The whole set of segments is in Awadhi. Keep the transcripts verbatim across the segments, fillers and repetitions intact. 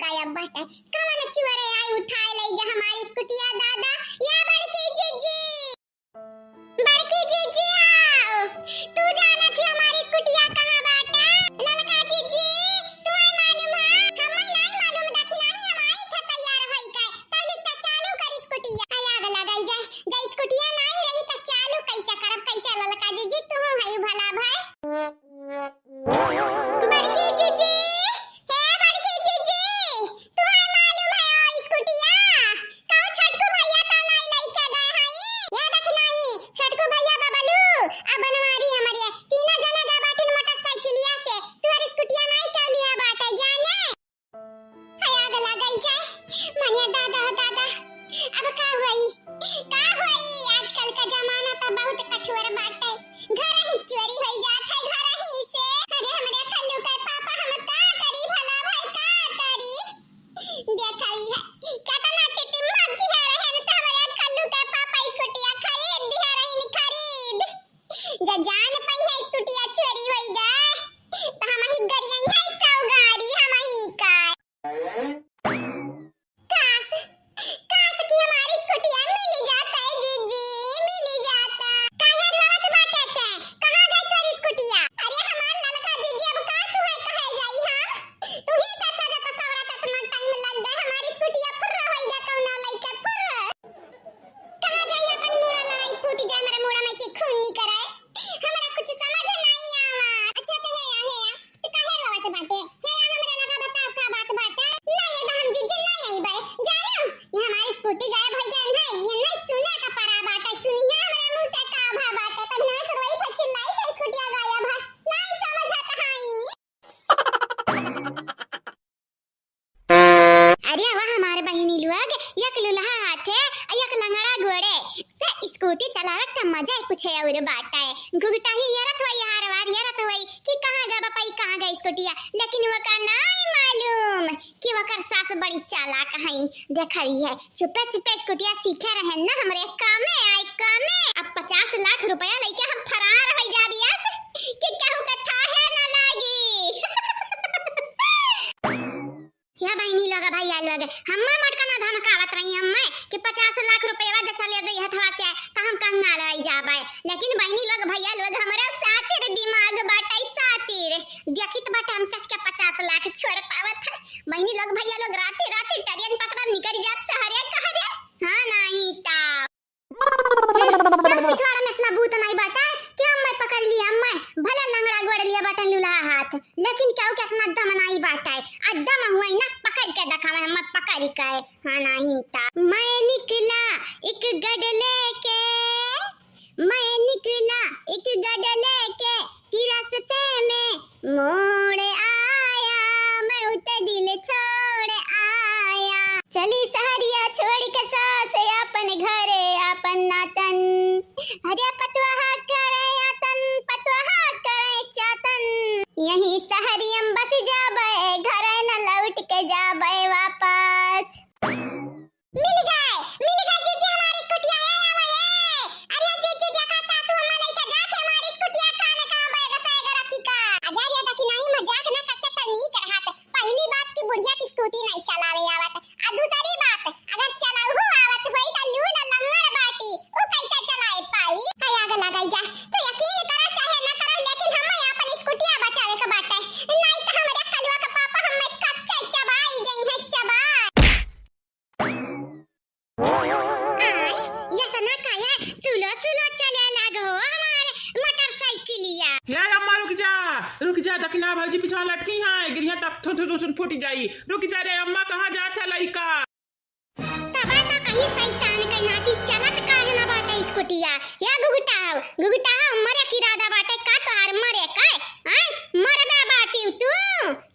आया बाटे, कवन चुअरे आई उठाए लई गा हमारी स्कूटिया दादा। या बड़की जीजी, बड़की जीजी आओ, तू जानत ही हमारी स्कूटिया कहाँ बाटे? ललका जीजी, तुम्हें मालूम है? हमें नहीं मालूम, देखी नहीं हम आई थे तैयार होई के, पहले तो चालू कर स्कूटिया। आय आग लगाई जाए, जब स्कूटिया नहीं रही तो चालू कैसे करब, कैसे ललका जीजी, तू है भला भाई। बड़की जीजी, हे बड़की जीजी, तुम्हें मालूम है ओ स्कूटिया? कहूँ छोटकू भैया तो नहीं लइके गए हई? या देख नहीं, छोटकू भैया बबलू, आ बनवारी हमरे, तीनों जना गा बाटिन मोटरसाइकिलिया से, तुहर स्कूटिया नहीं चलिया बाटे जाने। है आग लागल जाए, मने दादा हो दादा, अब का होई, का होई? आजकल का जमाना तो बहुत कठोर बाटे, घर ही चोरी होई जात है, घर ही से। अरे हमरे कल्लू के पापा, हम का करी भला भाई, का करी? देखा ही है, केतना टिटिम भौजी है रहन, तो हमरे कल्लू के पापा स्कूटिया खरीद दिया रहीन, खरीद। जे जान पई है स्कूटिया चोरी होई गा, तो हम ही गरिया है सौ गाड़ी हम ही का। काश, काश कि हमारी स्कूटिया मिल जाता है जीजी, मिल जाता। काहे रोवत बाटे ते? कहाँ गई तोरी स्कूटिया? अरे हमार ललका जीजी, अब का तू है कहे जाई हम? तू ही तो सजत सवरत इतना टाइम लग गए, हमारी स्कूटिया फुर्र होई गा कौनो लइके फुर्र। कहाँ जाई अपन मूड़ा लड़ाई फूट जाए, मेरे मूड़ा में की खून निकरे। हमरा कुछ समझ नहीं आवा। अच्छा तो हे या, हे या, तू काहे रोवत बाटे? हे या, हमरा लगा बताओ का बात बाटे? नहीं ये बहन जीजी नहीं आई बे। जानो, ये हमारी स्कूटी गायब हो गई है। ये नहीं सुने का परा बाटे। सुनिया हमरा मुंह से का भा बाटे। तब ना सुरवई थे चिल्लाई थे स्कूटिया गायब है। नहीं समझत हई। अरे वाह हमारे बहिनी लोग, एक लुलहा हाथे, एक लंगड़ा गोड़े। से स्कूटी चलावत का मजा ही कुछ और बाटे। घुघुटाही हेरत हुआ, यार वार हेरत हुआ कि कहाँ गए बपई, कहाँ गए स्कूटिया, लेकिन वका नाई मालूम कि वकर सास बड़ी चालाक हई। देखा ही है, चुप्पे चुप्पे स्कूटिया सीखे रहे ना हमरे कामे आई, कामे। अब पचास लाख रुपया लेके हम फरार हो जाबी अस कि केहू के थाहे ना लागी। या बहिनी लोग, भैया लोग, हम्मा मटका ना धमकावत रही हम्मा कि पचास लाख रुपया जे चले जाई हथवा से, त हम कंगाल होई जाबे। लेकिन बहिनी लोग, भैया लोग, हमरे सातिर दिमाग बाटे, सातिर। देखित बाटे हम सबके पचास लाख छोड़ पावत है। बहिनी लोग, भैया लोग, राते राते ट्रेन पकड़ब निकल जाब सहरे कहरे। हाँ, नहीं ता। ए, पिछवाड़ा में इतना बूत नहीं बाटे कि हम्मे पकड़ लिया, हम्मे भले लंगड़ा गोड़ लिया बाटे लूल्हा हाथ, लेकिन केहू के इतना दम नहीं बाटे। आ दम हुआ ना, पकड़ के देखावे, हम्मे पकड़ के। हाँ, नहीं ता। मैं निकला एक गड लेके, मैं निकला एक गड लेके, कि रास्ते में मोड़ आया, मैं उते दिल छोड़ आया। चली सहरिया छोड़ के सास, अपन घरे अपन नातन। अरे पतवाह करे यातन, पतवाह करे चातन। यहीं सहरियम बस जाबे, घरे न लौट के जाबे वापस। मिल गए, मिल गए जीजी हमारी स्कूटिया, ए आवा ए। अरे जीजी देखा सासू अम्मा लइके जात है हमारी स्कूटिया, काने कहाँ बैग सैग रखी का। अजय ये देखी नहीं मजाक ना करते तो नीक रहत। पहली बात कि बुढ़िया की स्कूटी नहीं चलावे आवत, आ दूसरी बात अगर चलाऊ आवत होई तो लूला लंगड़ बाटी, उ कैसे चलाए पाई? है आग लगाई जा, तो यकीन करा चाहे ना करा, लेकिन हम अपन स्कूटिया बचावे के बाटे, नहीं तो हमरे कलुआ के पापा हमें कच्चे चबाई जइहे, चबाई। आय, ये तना काया स्लो स्लो चले लाग हो हमार मोटरसाइकिलिया। हे अम्मा रुक जा, रुक जा, दखिना भौजी पिछवा लटकी हैं, गिरिया तब थु, थु, थु, थु, फूट जाई। रुक जा रे अम्मा, कहाँ जात है लइका? तबे तो कहीं शैतान के नाती चलत काहे ना बाटे स्कूटिया। या घुघुटाओ, घुघुटाओ, मरे की इरादा बाटे का तोहार मरे का? आय, मरबे बाटी तू।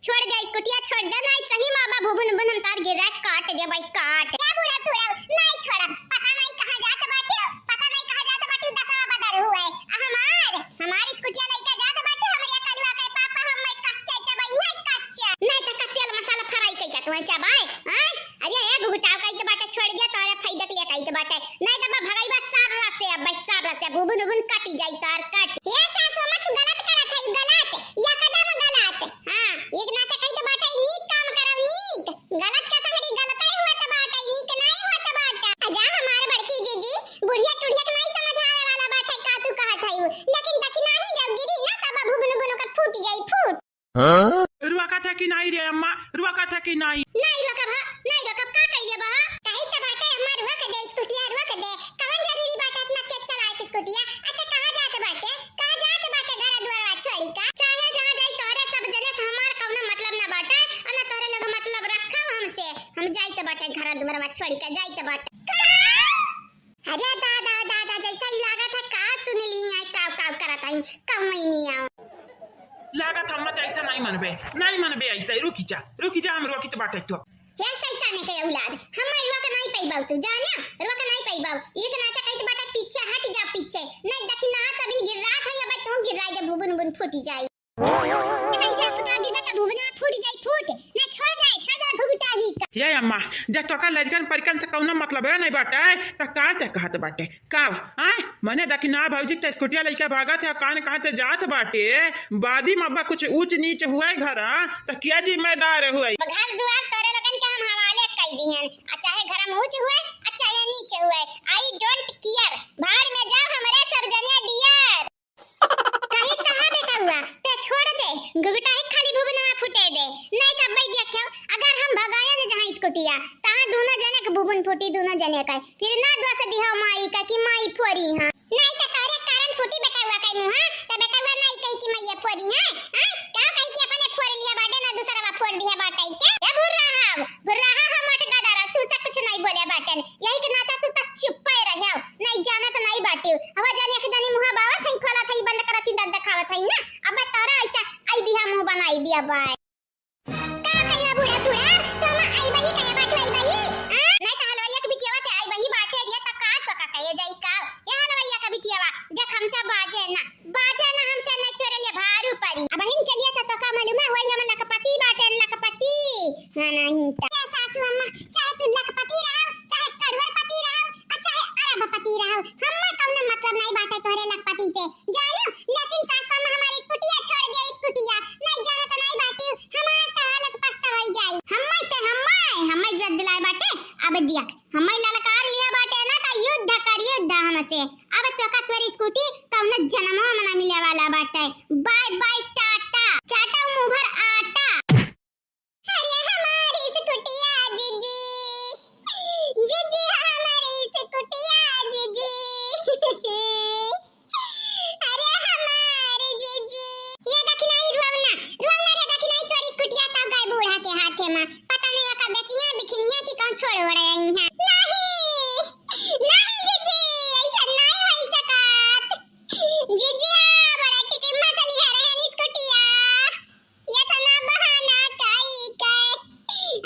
छोड़ दे स्कूटिया, छोड़ दे, नहीं सही माँ बाबू बुन बुन हम तार गिरा काट दे भाई, काट। क्या बूढ़ा तू रहो, नहीं छोड़ब, पता नहीं कहाँ जात बाटे, पता नहीं कहाँ जात बाटे, दसवा बदर हुए। आ हमार, हमार स्कूटिया लइका जात बाटे, हमरे कलुआ के पापा हम मैं कच्चे चबाई है, कच्चे। नहीं तो का तेल मसाला फ्राई कइके तू चबाए, हैं? अरे ए घुघुटाओ कहित बाटे, छोड़ दे, तोरे फायदा के लिए कहित बाटे, नहीं तो बा भगाई बस सार रस से, अब बस सार रस से, बुबुन उबुन कटी जाई तार कट। ये सासू मत गलत करत है, गलत, एकदम गलत। हाँ, एक नाते कहित बाटे, नीक काम करब, नीक। गलत का संगरी गलतै होत बाटे, नीक नाहीं होत बाटे। आ जा हमार बड़की जीजी, बुढ़िया टुढ़िया के नाहीं समझावे वाला बाटे, का तू कहत हई उ। लेकिन दखिनाही जब गिरी ना, तब भुगुन गुन ओकर फूट जाई, फूट। हाँ? रोकत है कि नाहीं रे अम्मा, रोकत है कि नाहीं? नाहीं रोकब, हाँ, नाहीं रोकब, का कइले बा? कही त बाटे अम्मा, रोक दे स्कूटिया, रोक दे। कवन जरूरी बाटे इतना तेज चलाए के स्कूटिया? आ ते कहाँ जात बाटे? कहाँ जात बाटे घर दुआरवा छोड़ी का? चाहे जहाँ जाई, तोहरे सब जने से हमार कउनो मतलब ना बाटे, आ ना तोहरे लोग मतलब रखब हमसे। हम जाइत बाटे घर दुआरवा छोड़ी का, जाइत बाटे। का? अरे दादा, दादा, जैसा ही लागत है का सुन ली आई, काव काव करत आई, कउनो नहीं आओ। लागत हम तो ऐसा नहीं मनबे, नहीं मनबे ऐसा, रुकी जा, रुकी जा, हम रोकित बाटे तो। हे शैताने के औलाद, हम रोक नहीं पइबौ तू, जाना, रोक नहीं पइबौ। एक नाते कहित बाटे पीछे हट जा पीछे, नहीं दखिनाहा तबिन गिर्रात है, अब तू गिर्राई दे, भुबुन गुन फूटी जाई। नहीं जा पुता गिरबे त भुबुन फूट जाई फूट, नहीं छोड़ दे, छोड़ दे घुघुटाही का। ये अम्मा, जब तोका लड़कन परिकन से कउनो मतलब है नहीं बाटे, त का ते कहत बाटे? का, आय? मने दखिनाहा भौजी त स्कूटिया लइके भागत है, कान कहाँ ते जात बाटे, बादी में अब्बा कुछ ऊंच नीच हुए घर, हाँ, त क्या जिम्मेदार हुए? घर दुआर तोरे लोगन के हम हवाले कई दिहन, आ चाहे घर में ऊंच हुए, आ चाहे नीच हुए, I don't care, भाड़ में जाओ हमरे सब जने dear। कहीं कहा बेटउआ, ते छोड़ दे, घुघुटाही खाली भुबुनवा फूटे दे, नहीं त अब्बे देखो, अगर हम भगाया न जहाँ स्कूटिया, तहाँ दोनों जने के भुबुन फूटी, दोनों जने का। फिर ना दोष दिहो माई का कि माई फोरी हाँ। नाहीं त तोरे कारण फूटी बेटउआ के मुँह, त बेटउआ नाहीं कही कि मइये फोरी है, हैं? का कही कि अपने फोर लिया बाटे ना दूसरा बा फोर दिया बाटे के? ए भुर्राहा, भुर्राहा हम मट गदर, तू त कुछ नाहीं बोले बाटेन। यही के नाता तू त चुप्पे रहे, नाहीं जानत नाहीं बाटे। अब जानी एक जानी मुँह बावत है, खोलत है, बंद करत है, दंत देखावत है ना। अब तोरा ऐसा आई बिहा मुँह बनाई दिया बाय। का कहिया बूढ़ा, बूढ़ा, तो हम आई बही कहे बाटू आई बही? आ? नहीं तो हलवैया के बिटियावा ते आई बही बाटे रे, तो का तो का कहे जाई का? ये हलवैया के बिटियावा, देख हमसे बाजे ना, बाजे ना हमसे, नहीं तोरे लिए भारू परी। अब हिन के लिए तो, तो का मालूम है, वही हम लखपति बाटे, लखपति। हाँ, नहीं तो। क्या सासू अम्मा, चाहे तू लखपति रहो, चाहे करोड़पति रहो, और चाहे अरबपति रहो, हमें कौनो मतलब नहीं बाटे तोरे लखपति से। जानू, लेकिन सास अम्मा हमारी स्कूटिया छोड़ दे, स्कूटिया। नहीं जाना तो नहीं बाटी, हमार तो हालत पस्त होई जाई। हम्मे ते हम्मे, हम्मे जद दिलाए बाटे, अब दिया। हम्मे ललकार लिया बाटे ना, तो युद्ध कर, युद्ध हमसे। अब तोका तोरी स्कूटी कौनो जन्मवा में ना मिले वाला बाटे। बाय बाय टाटा, चाटा मुँह भर आटा। अरे हमारी स्कूटिया जीजी, जीजी हमारी स्कूटिया जीजी। अरे हमारी जीजी। ये देखी नहीं रुआवना, रुआवना रे देखी नहीं चोरी स्कूटिया तो गए बूढ़ा के हाथे में। पता नहीं ओका बेचिया बिखिनिया की कौन छोड़ ओड़ आई हैं। नहीं, नहीं जीजी, ऐसा नहीं होई सकत। जीजी, बड़ा टिचिम्मा चली है रहन स्कूटिया। ये तो ना बहाना काई के।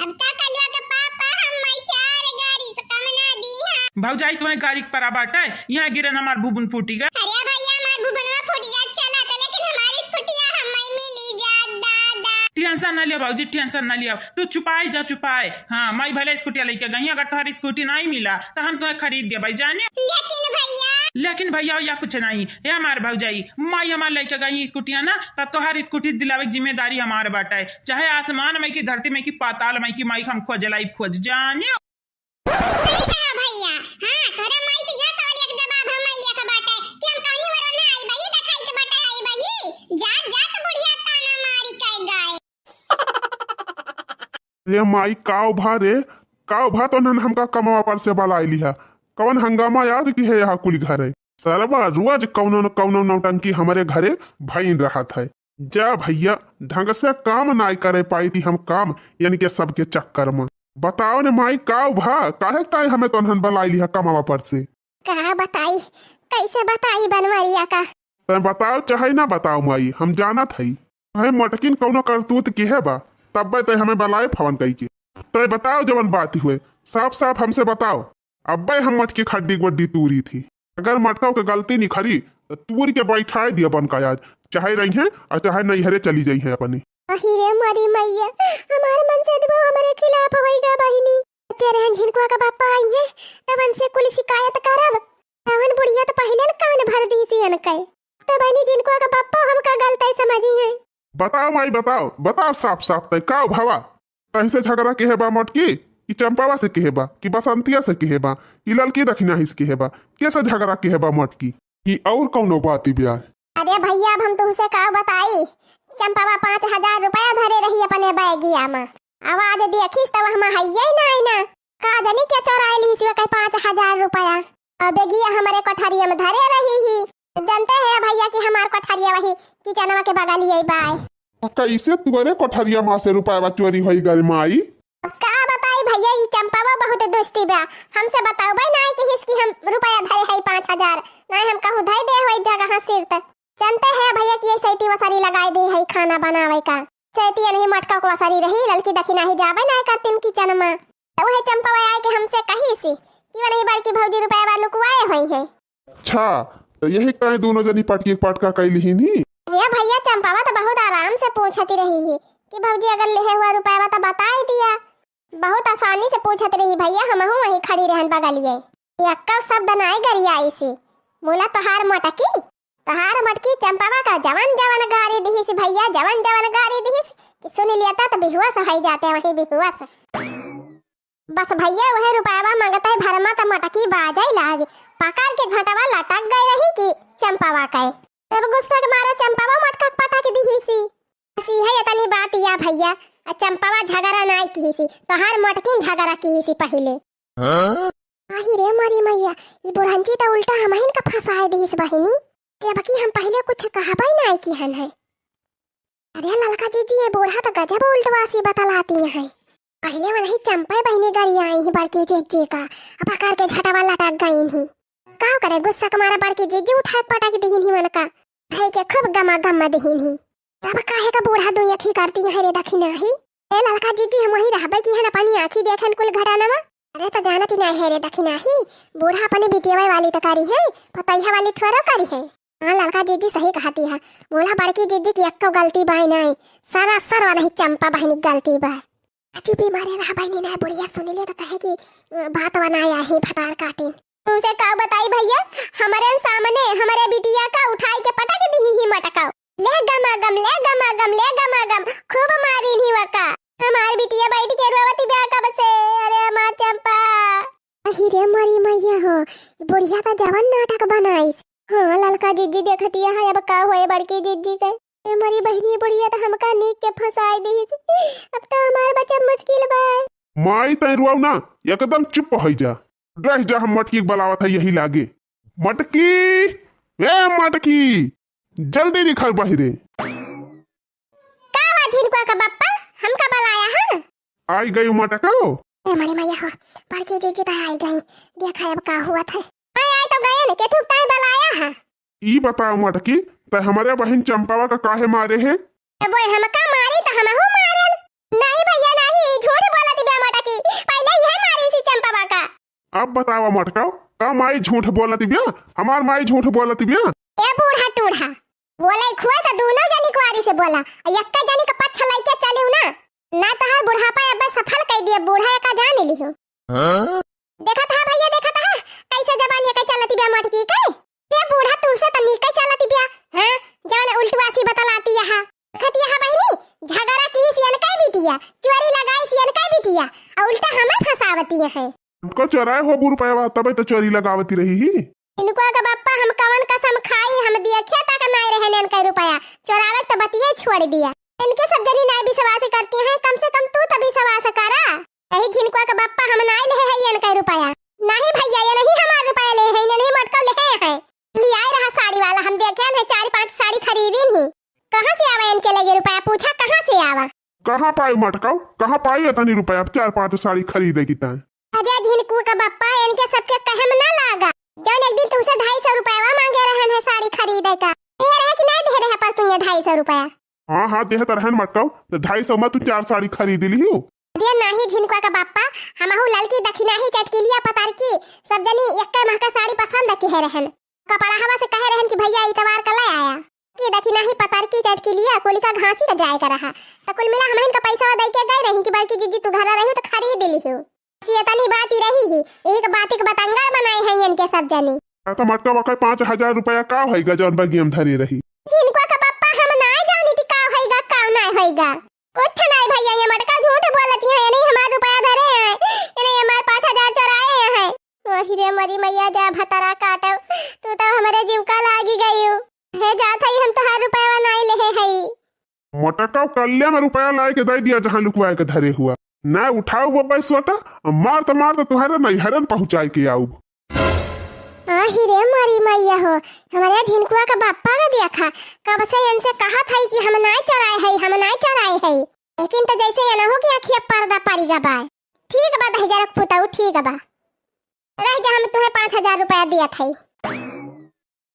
अब का कलवा के पापा हम मैं चार गाड़ी से कम ना दी हाँ। भौजाई तुम्हें गाड़ी के परा बाटे, यहाँ गिरन हमार बुबुन फूटी गए। अरे भैया, हमार बुबुनवा फूट जात चला था, लेकिन हमारी स्कूटिया हम मैं मिली जात दादा। टेंशन ना लिया भौजी, टेंशन ना लिया, तू चुपाई जा चुपाई। हाँ, माई भले स्कूटिया लेके गई, अगर तोहरी स्कूटी नहीं मिला तो हम तुम्हें खरीद दे भाई जानी। लेकिन भैया। लेकिन भैया या कुछ नहीं, हे हमार भौजाई, माई हमार लेके गई स्कूटिया ना, त तोहार स्कूटी दिलावे के जिम्मेदारी हमार बाटे, चाहे आसमान में की धरती में की पाताल में की माई हम खोज लाई खोज जानी। सही कहा भैया, हाँ, तोहरे माई से यह सवाल एक जवाब हम लेके बाटे कि हम कहनी वरो ना आई बही, देखाई के बाटे आई बही, जात जात बुढ़िया ताना मारी के गए। रे माई, काव भा रे, काव भा तो नन हमका कमवा पर से बलाई लिहा। कवन हंगामा आज की है यहाँ कुल घरे? सरवा रोज कौनो न कौनो नौटंकी हमरे घरे भइन रहत है। जा भैया, ढंग से काम नाई करे पाई थी हम काम, यानी कि सबके चक्कर में। बताओ ने माई, काव भा, काहे ताई हमें तो नन बलाई लिहा कमवा पर से? का बताई, कैसे बताई बनवरिया का? तैं बताओ चाहे ना बताओ माई, हम जानत हई। तैं मटकिन कौनो करतूत किहे बा, तब्बे तैं हमें बलाए फवन कई के। तैं बताओ जवन बात हुए, साफ साफ हमसे बताओ। अब्बे हम मटकी खड्डी गोड्डी तूरी थी। अगर मटकाओ के गलती निखरी, त तूर के बैठाए दिया बन का आज, चाहे रही हैं और चाहे नैहरे चली जाई हैं अपने। अही रे मोरी मैया, हमार मन से दुआ हमरे खिलाफ होई गा बहिनी। ते रहन झिनकुआ का बापा आई है, तब उनसे कुल शिकायत करब। तवन बुढ़िया तो पहिले न कान भर दी सी अनके। तो बहिनी झिनकुआ का बापा हमका गलत समझी है। बताओ माई बताओ, बताओ साफ साफ तय काव भवा? तहिसे झगड़ा केहे बा मटकी? कि चंपावा से केहे बा? कि बसंतिया से केहे बा? कि ललकी दखिनाही से केहे बा? के से झगड़ा केहे बा मटकी? कि और कौनो बात ब्या? अरे भैया, अब हम तुहसे का बताई, चंपावा पाँच हजार रुपया धरे रही अपने बैगिया मा। अब आज देखिस त वहमा हइये नाई ना। का जानी के चोराइ लिहिस ओकर पाँच हजार रुपया। अब बेगिया हमरे कोठरिया मा धरे रही ही। जानते हैं भैया कि हमार कोठरिया वही किचनवा के बगलिए बाय। तो कैसे तुअरे कोठरिया मा से रुपया चोरी होई गल माई? का बताई भैया, ई चंपावा बहुत दुष्टी बा। हमसे बतौबे नाई किहिस कि हम रुपया धरे हई पाँच हजार। नाई हम कहूँ धई दे होई जगह सिरत। जानते हैं भैया कि ये सैती वसरी लगाई दी है खाना बनावे का। सैती अनही मटका को वसरी रही, ललकी दखिनाही जाबे नाई करतीन किचन मा। तो वही चंपावा आए के हमसे कहिस कि वो नहीं बड़की भौजी रुपया लुकवाए होई है। अच्छा, तो यही ताई दोनों जनी पटकी पटका कइ लिहिन ही। अरे भैया, चंपावा तो बहुत आराम से पूछती रही ही कि भौजी अगर लेहे हुआ रुपया तो बताई दिया। बहुत आसानी से पूछत रही भैया, हमहू वहीं खड़ी रहन बगलिए। यक्का शब्द नाई गरियाइस ही। मुला तोहार मटकी, तोहार मटकी चंपावा का जवन जवन गारी दिहिस भैया, जवन जवन गारी दिहिस कि सुन लेता तो बेहोश होइ जाते वहीं बेहोश। बस भैया, वह रुपयावा मांगत है भरमा त मटकी बाजै लाग। पकड़ के झटवा लटक गए रही कि चंपावा के। तब गुस्सा के मारा चंपावा मटका पटक दिहिसी। बस इहे इतनी बात या भैया, आ चंपावा झगड़ा नाई किहिसी, तोहार मटकिन झगड़ा किहिसी पहिले। हाँ? आही रे मरी मैया, ई बुढ़ंची त उल्टा हमहिन का फंसाए दिहिस बहिनी। जबकि हम पहिले कुछ कहबे नाई किहन है। अरे ललका जीजी, ये बूढ़ा तो गजब उल्टवासी बतलाती हैं। पहिले वनही चंपे बहिनी गरियाई ही बड़की जीजी का, अब पकड़ के झटवा लटक गईन ही। का करे, गुस्सा के मारा बड़की जीजी उठाए पटक दीन ही वनका, धई के खूब गमा गमा दीन ही। तब काहे का बूढ़ा दुई अखी करती हैं रे दखिनाही? ए ललका जीजी, हम वही रहबे किहन अपनी आँखी देखेन कुल घटनवा। अरे तो जानती नाई है रे दखिनाही, बूढ़ा अपने बिटियवे वाली तो करी है, पतैया वाली थोड़ो करी है। हाँ, ललका जीजी सही कहती है। मोला बड़की जीजी की एक्को गलती बाय नाई, सरासर वनही चंपा बहिनी गलती बाय। चुपी मारे रहा बहिनी, नाई बुढ़िया सुनी ले तो कहे कि, अ, बात वनाया ही भतार काटिन। तुमसे का बताई भैया, हमरे सामने हमरे बिटिया का उठाई के पटक दी ही मटका। ले गमा गम, ले गमा गम, ले गमा गम, खूब मारी ही वका। हमार बिटिया बैठ के रोवती ब्या कब से, अरे हमार चंपा। अही रे मरी मैया हो, ई बुढ़िया त जवन नाटक बनाइस। हाँ, ललका जीजी देखतिया है, अब का होए बड़की जीजी के। ए मरी बहिनी, बुढ़िया त हमका नीक के फंसाए दीस। अब त हमार बचब मुश्किल बा। माई तैं रुआऊ ना, एकदम चुप होइ जा। रह जा, हम मटकी के बलावत है यही लागे। मटकी, ए मटकी, जल्दी निखर बहिरे। का बा झिनकुआ का बप्पा, हमका बलाया है? आई गई मटको। ए मरी मैया हो, बड़की जीजी त आई गई, देखा अब का हुआ था। आई, आई तो गए न, केथू ताई बलाया है। ई बताओ मटकी, तै हमरे बहिन चंपावा का काहे मारे है? ए बोए, हमका मारी त हमहू मारन। नहीं भैया नहीं, ई झूठ बोलत बिया मटकी, पहिले इहे मारी सी चंपावा का। अब बतावा मटकाओ, का माई झूठ बोलत बिया? हमार माई झूठ बोलत बिया? ए बूढ़ा टूढ़ा, बोले खुए त दूनो जनी कुआरी से बोला, आ यक्का जनी का पक्ष लइके चलिउ ना, ना तहार बुढ़ापा अब्बे सफल कइ दिए, बूढ़ा एका जान लिहो। हाँ? देखत हा भैया, देखत हा, कैसे जबान एका चलत बिया मटकी के। ए बूढ़ा, तुमसे त नीके चलत बिया, हाँ? जवन उल्टवासी बतलाती यहाँ। देखत हा बहिनी, झगड़ा किहिस एनकै बिटिया, चोरी लगाइस एनकै बिटिया, आ उल्टा हमें फंसावती है। हमको चोराए हो बू रुपया, तबे तो चोरी लगावती रही ही। इनको का बप्पा, हम कवन कसम खाई, हम देखिया तक नाय रहन एनकै रुपया, चोरावे तो बतिये छोड़ दिया। इनके सब जनी नाय विश्वास करती हैं, कम से कम तू तो विश्वास करा। यही झिनकुआ का बप्पा, हम नाय लेहे है एनकै रुपया। नहीं भैया, ये नहीं हमार रुपया लेहे है, ये नहीं मटका लेहे है। लियाए रहा साड़ी वाला, हम देखे हैं चार पांच साड़ी खरीदी नहीं। कहाँ से आवा इनके लगे रुपया, पूछा कहाँ से आवा? कहाँ पाई मटकाओ, कहाँ पाई इतनी रुपया, चार पांच साड़ी खरीदे की ताई? अरे झिनकू का बप्पा, इनके सबके कहे में ना लागा। जौन एक दिन तुमसे ढाई सौ रुपया मांगे रहन है साड़ी खरीदे का, दे रहे कि नहीं दे रहे परसों ये ढाई सौ रुपया? हाँ, हाँ, देहत रहन मटकाओ, तो ढाई सौ में तू चार साड़ी खरीद लिहू। अरे नाही झिनकुआ का बप्पा, हमहू ललकी दखिनाही चटकिलिया पतारकी, सब जनी एक्के महका साड़ी पसंद किहे रहन। कपड़ा हवा से कहे रहन कि भैया इतवार का ले आया। कि दखिनाही पतारकी चटकिलिया कोलिका घासी का जाए का रहा। तो कुल मिला हमहन का पैसा दे के गए रही कि बड़की जीजी तू घर रही तो खरीद लिहू। बस ये तनी बात ही रही ही, यही के बात के बतंगड़ बनाए हैं इनके सब जनी। का तो मटका बकाई पाँच हजार रुपया का होइगा जौन बगियम धरे रही? झिनकुआ का बप्पा हम नाय जानी थी का होइगा, का नाय होइगा। कुछ नाहीं भइया, ये मटका झूठ बोलत है, ये नहीं हमार रुपया धरे हैं, ये नहीं हमार पाँच हजार चोराए हैं। वही रे मोरी मइया, जा भतारा काटव, तू तो हमरे जीव का लागी गई। हे जात हई, हम तोहार रुपया नाहीं लेहे हई। मटका कल्ले में रुपया लाए के दे दिया, जहाँ लुकवाए के धरे हुआ। ना उठाओ वो पैसोटा, मार तो, मार तो तुम्हारे नैहरन पहुँचाए के आउब। आही रे मोरी मइया हो, हमरे झिनकुआ का बापा का देखा, कब से इनसे कहत हई कि हम नाहीं चोराए हई, हम नाहीं चोराए हई। लेकिन तो जैसे ये ना हो कि अखिया पर्दा पड़ी गा बा। ठीक बा दहिजरक पुतऊ, ठीक बा। रह जा, हम तुहे पाँच हजार रुपया दियत हई।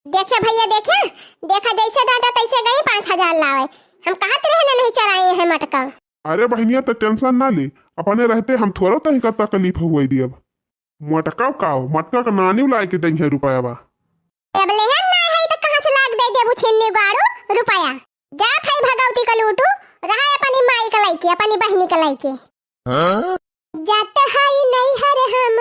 देखे भइया, देखे, देखा जैसे डांटा तैसे गई पाँच हजार लावे। हम कहत रहे ना नहीं चोराए हैं मटका। अरे बहिनिया, तो tension ना ले, अपने रहते हम थोड़ा तहीं का तकलीफ हुए दियब। मटका का, मटका का नानी लाए के दई है रुपया बा। अब लेहन ना है तो कहाँ से लाग दे देबू छिन्नी गाड़ू रुपया? जात हई भगवती का लूटू, रहा अपनी माई का लइके, अपनी बहिनी का लइके। हाँ? जात हई नैहर हम,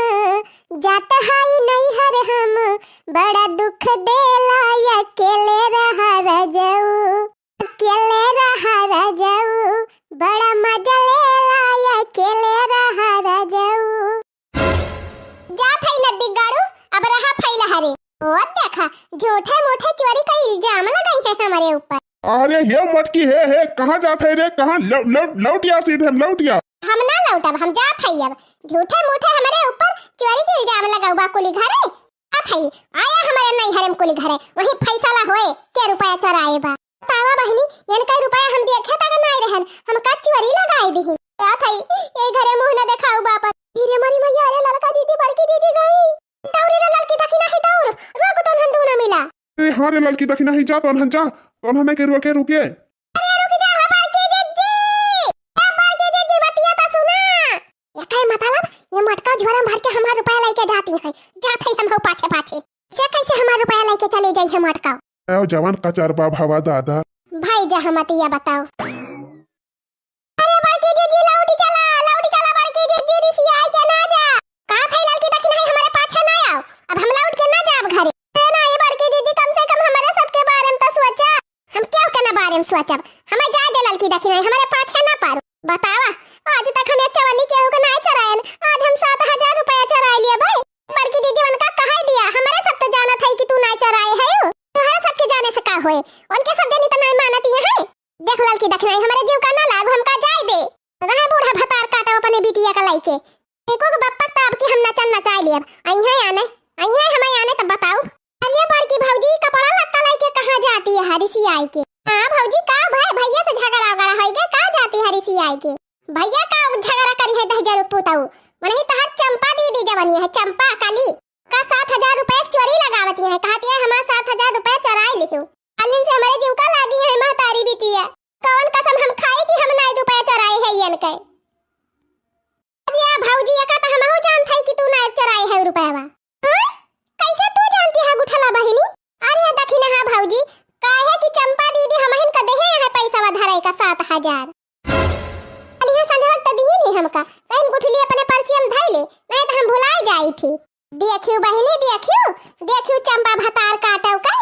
जात हई नैहर हम, बड़ा दुख देला अकेले रहा रजऊ, अकेले रहा रजऊ, बड़ा मजा लेला अकेले रहा रजऊ। जात हई नदी गाड़ू, अब रहा फैला हरे। ओ देखा, झूठे मूठे चोरी का इल्जाम लगाई है हमरे ऊपर। अरे हे मटकी, हे, हे, कहाँ जात है रे, कहाँ? लौ-, लौ-, लौट या सीधे, लौट या। हम ना लौटब, हम जात हई अब। झूठे मूठे हमरे ऊपर चोरी के इल्जाम लगाउबा कुली घरे। जात हई, आया हमरे नैहरे में कुली घरे, वहीं फैसला होए के रुपया चोराए बा। बतावा बहिनी, इनका रुपया हम देखे तक नाहीं रहन, हम का चोरी लगाए दिहिन। जात हई, ए घरे मुँह न देखाउबा अपन। धीरे मरी मैया, अरे ललका दीदी, बड़की दीदी गई। दौड़ी रे ललकी दखिना ही दौड़, रोक तो उन्हन दूनो मिला। ए हाँ रे ललकी दखिना ही, जा तो उन्हन जा, तो उन्हन के रुके, रुके। अरे रुक जा हो बड़की जिज्जी, ए बड़की जिज्जी बतिया तो सुना। एकर मतलब ये मटका झोरा में भर के हमार रुपया लेके जाती है, जात है हम हो पाछे पाछे। से कैसे हमार रुपया लेके चले जाई है मटका? आओ जवान कचरबा भवा दादा। भाई जा हम अतिया बताओ। अरे बड़की जिज्जी, लौटी चला, लौटी चला बड़की जिज्जी, रिसियाई के ना जा। का थई ललकी दखिना ही, हमरे पाछे ना आओ, अब हम लौट के ना जाब घरे। अरे ना, ये बड़की जिज्जी, कम से कम हमरे सबके बारे में तो सोचा। हम केहू के ना बारे में सोचब, हमें जाए दे ललकी दखिना ही, हमरे पाछे ना पारू। बतावा, आज तक हम एक चवन्नी केहू के ना चोरायन, आज हम सात हजार रुपया चोराए लिए भाई। बड़की जिज्जी उनका कहाई दिया, हमरे सब तो जानत है कि तू ना चोराए है, तोहरे सबके जाने से का होए, उनके सब जनी तो ना मानत ये है। देख ललकी दखिना ही, हमरे जीव का ना लाग, हमका जाए दे। रहे बूढ़ा भतार काटो अपने बिटिया का लइके। एको के बप्पक त अब की हम नचन नचाए लेब। अइहे आने, अइहे हमें आने तब बताओ। अरे बड़की भौजी, कपड़ा लत्ता लइके कहाँ जाती है रिसियाई के? हाँ भौजी, का भाई भैया से झगड़ा वगड़ा होई गए, का जाती है रिसियाई के? भैया का झगड़ा करी है दहिजर पुतऊ? मनही तहर चंपा दीदी जवनी है, चंपा कली। का सात हजार रुपया के चोरी लगावती है, कहती है हमार सात हजार रुपया चोराए लिहू। कालिन से हमरे जीव का लागी है महतारी बिटिया। कौन कसम हम खाई कि हम नाई रुपया चोराए है यन के। अरे या भौजी, एका तो हमहू जानत है कि तू नाई चोराए है रुपया। हाँ? कैसे तू जानती है गुठला बहिनी? अरे दखिना हाँ भौजी, काहे कि चंपा दीदी हमहिन का देहे है पैसा धरे का सात हजार। अलिहा संझवक त दिही नहीं हमका, कहीं गुठली अपने पर्सिया में धई ले, नहीं तो हम भुलाए जाई थी। देखियो बहिनी, देखियो, देखियो चंपा भतार काटव के,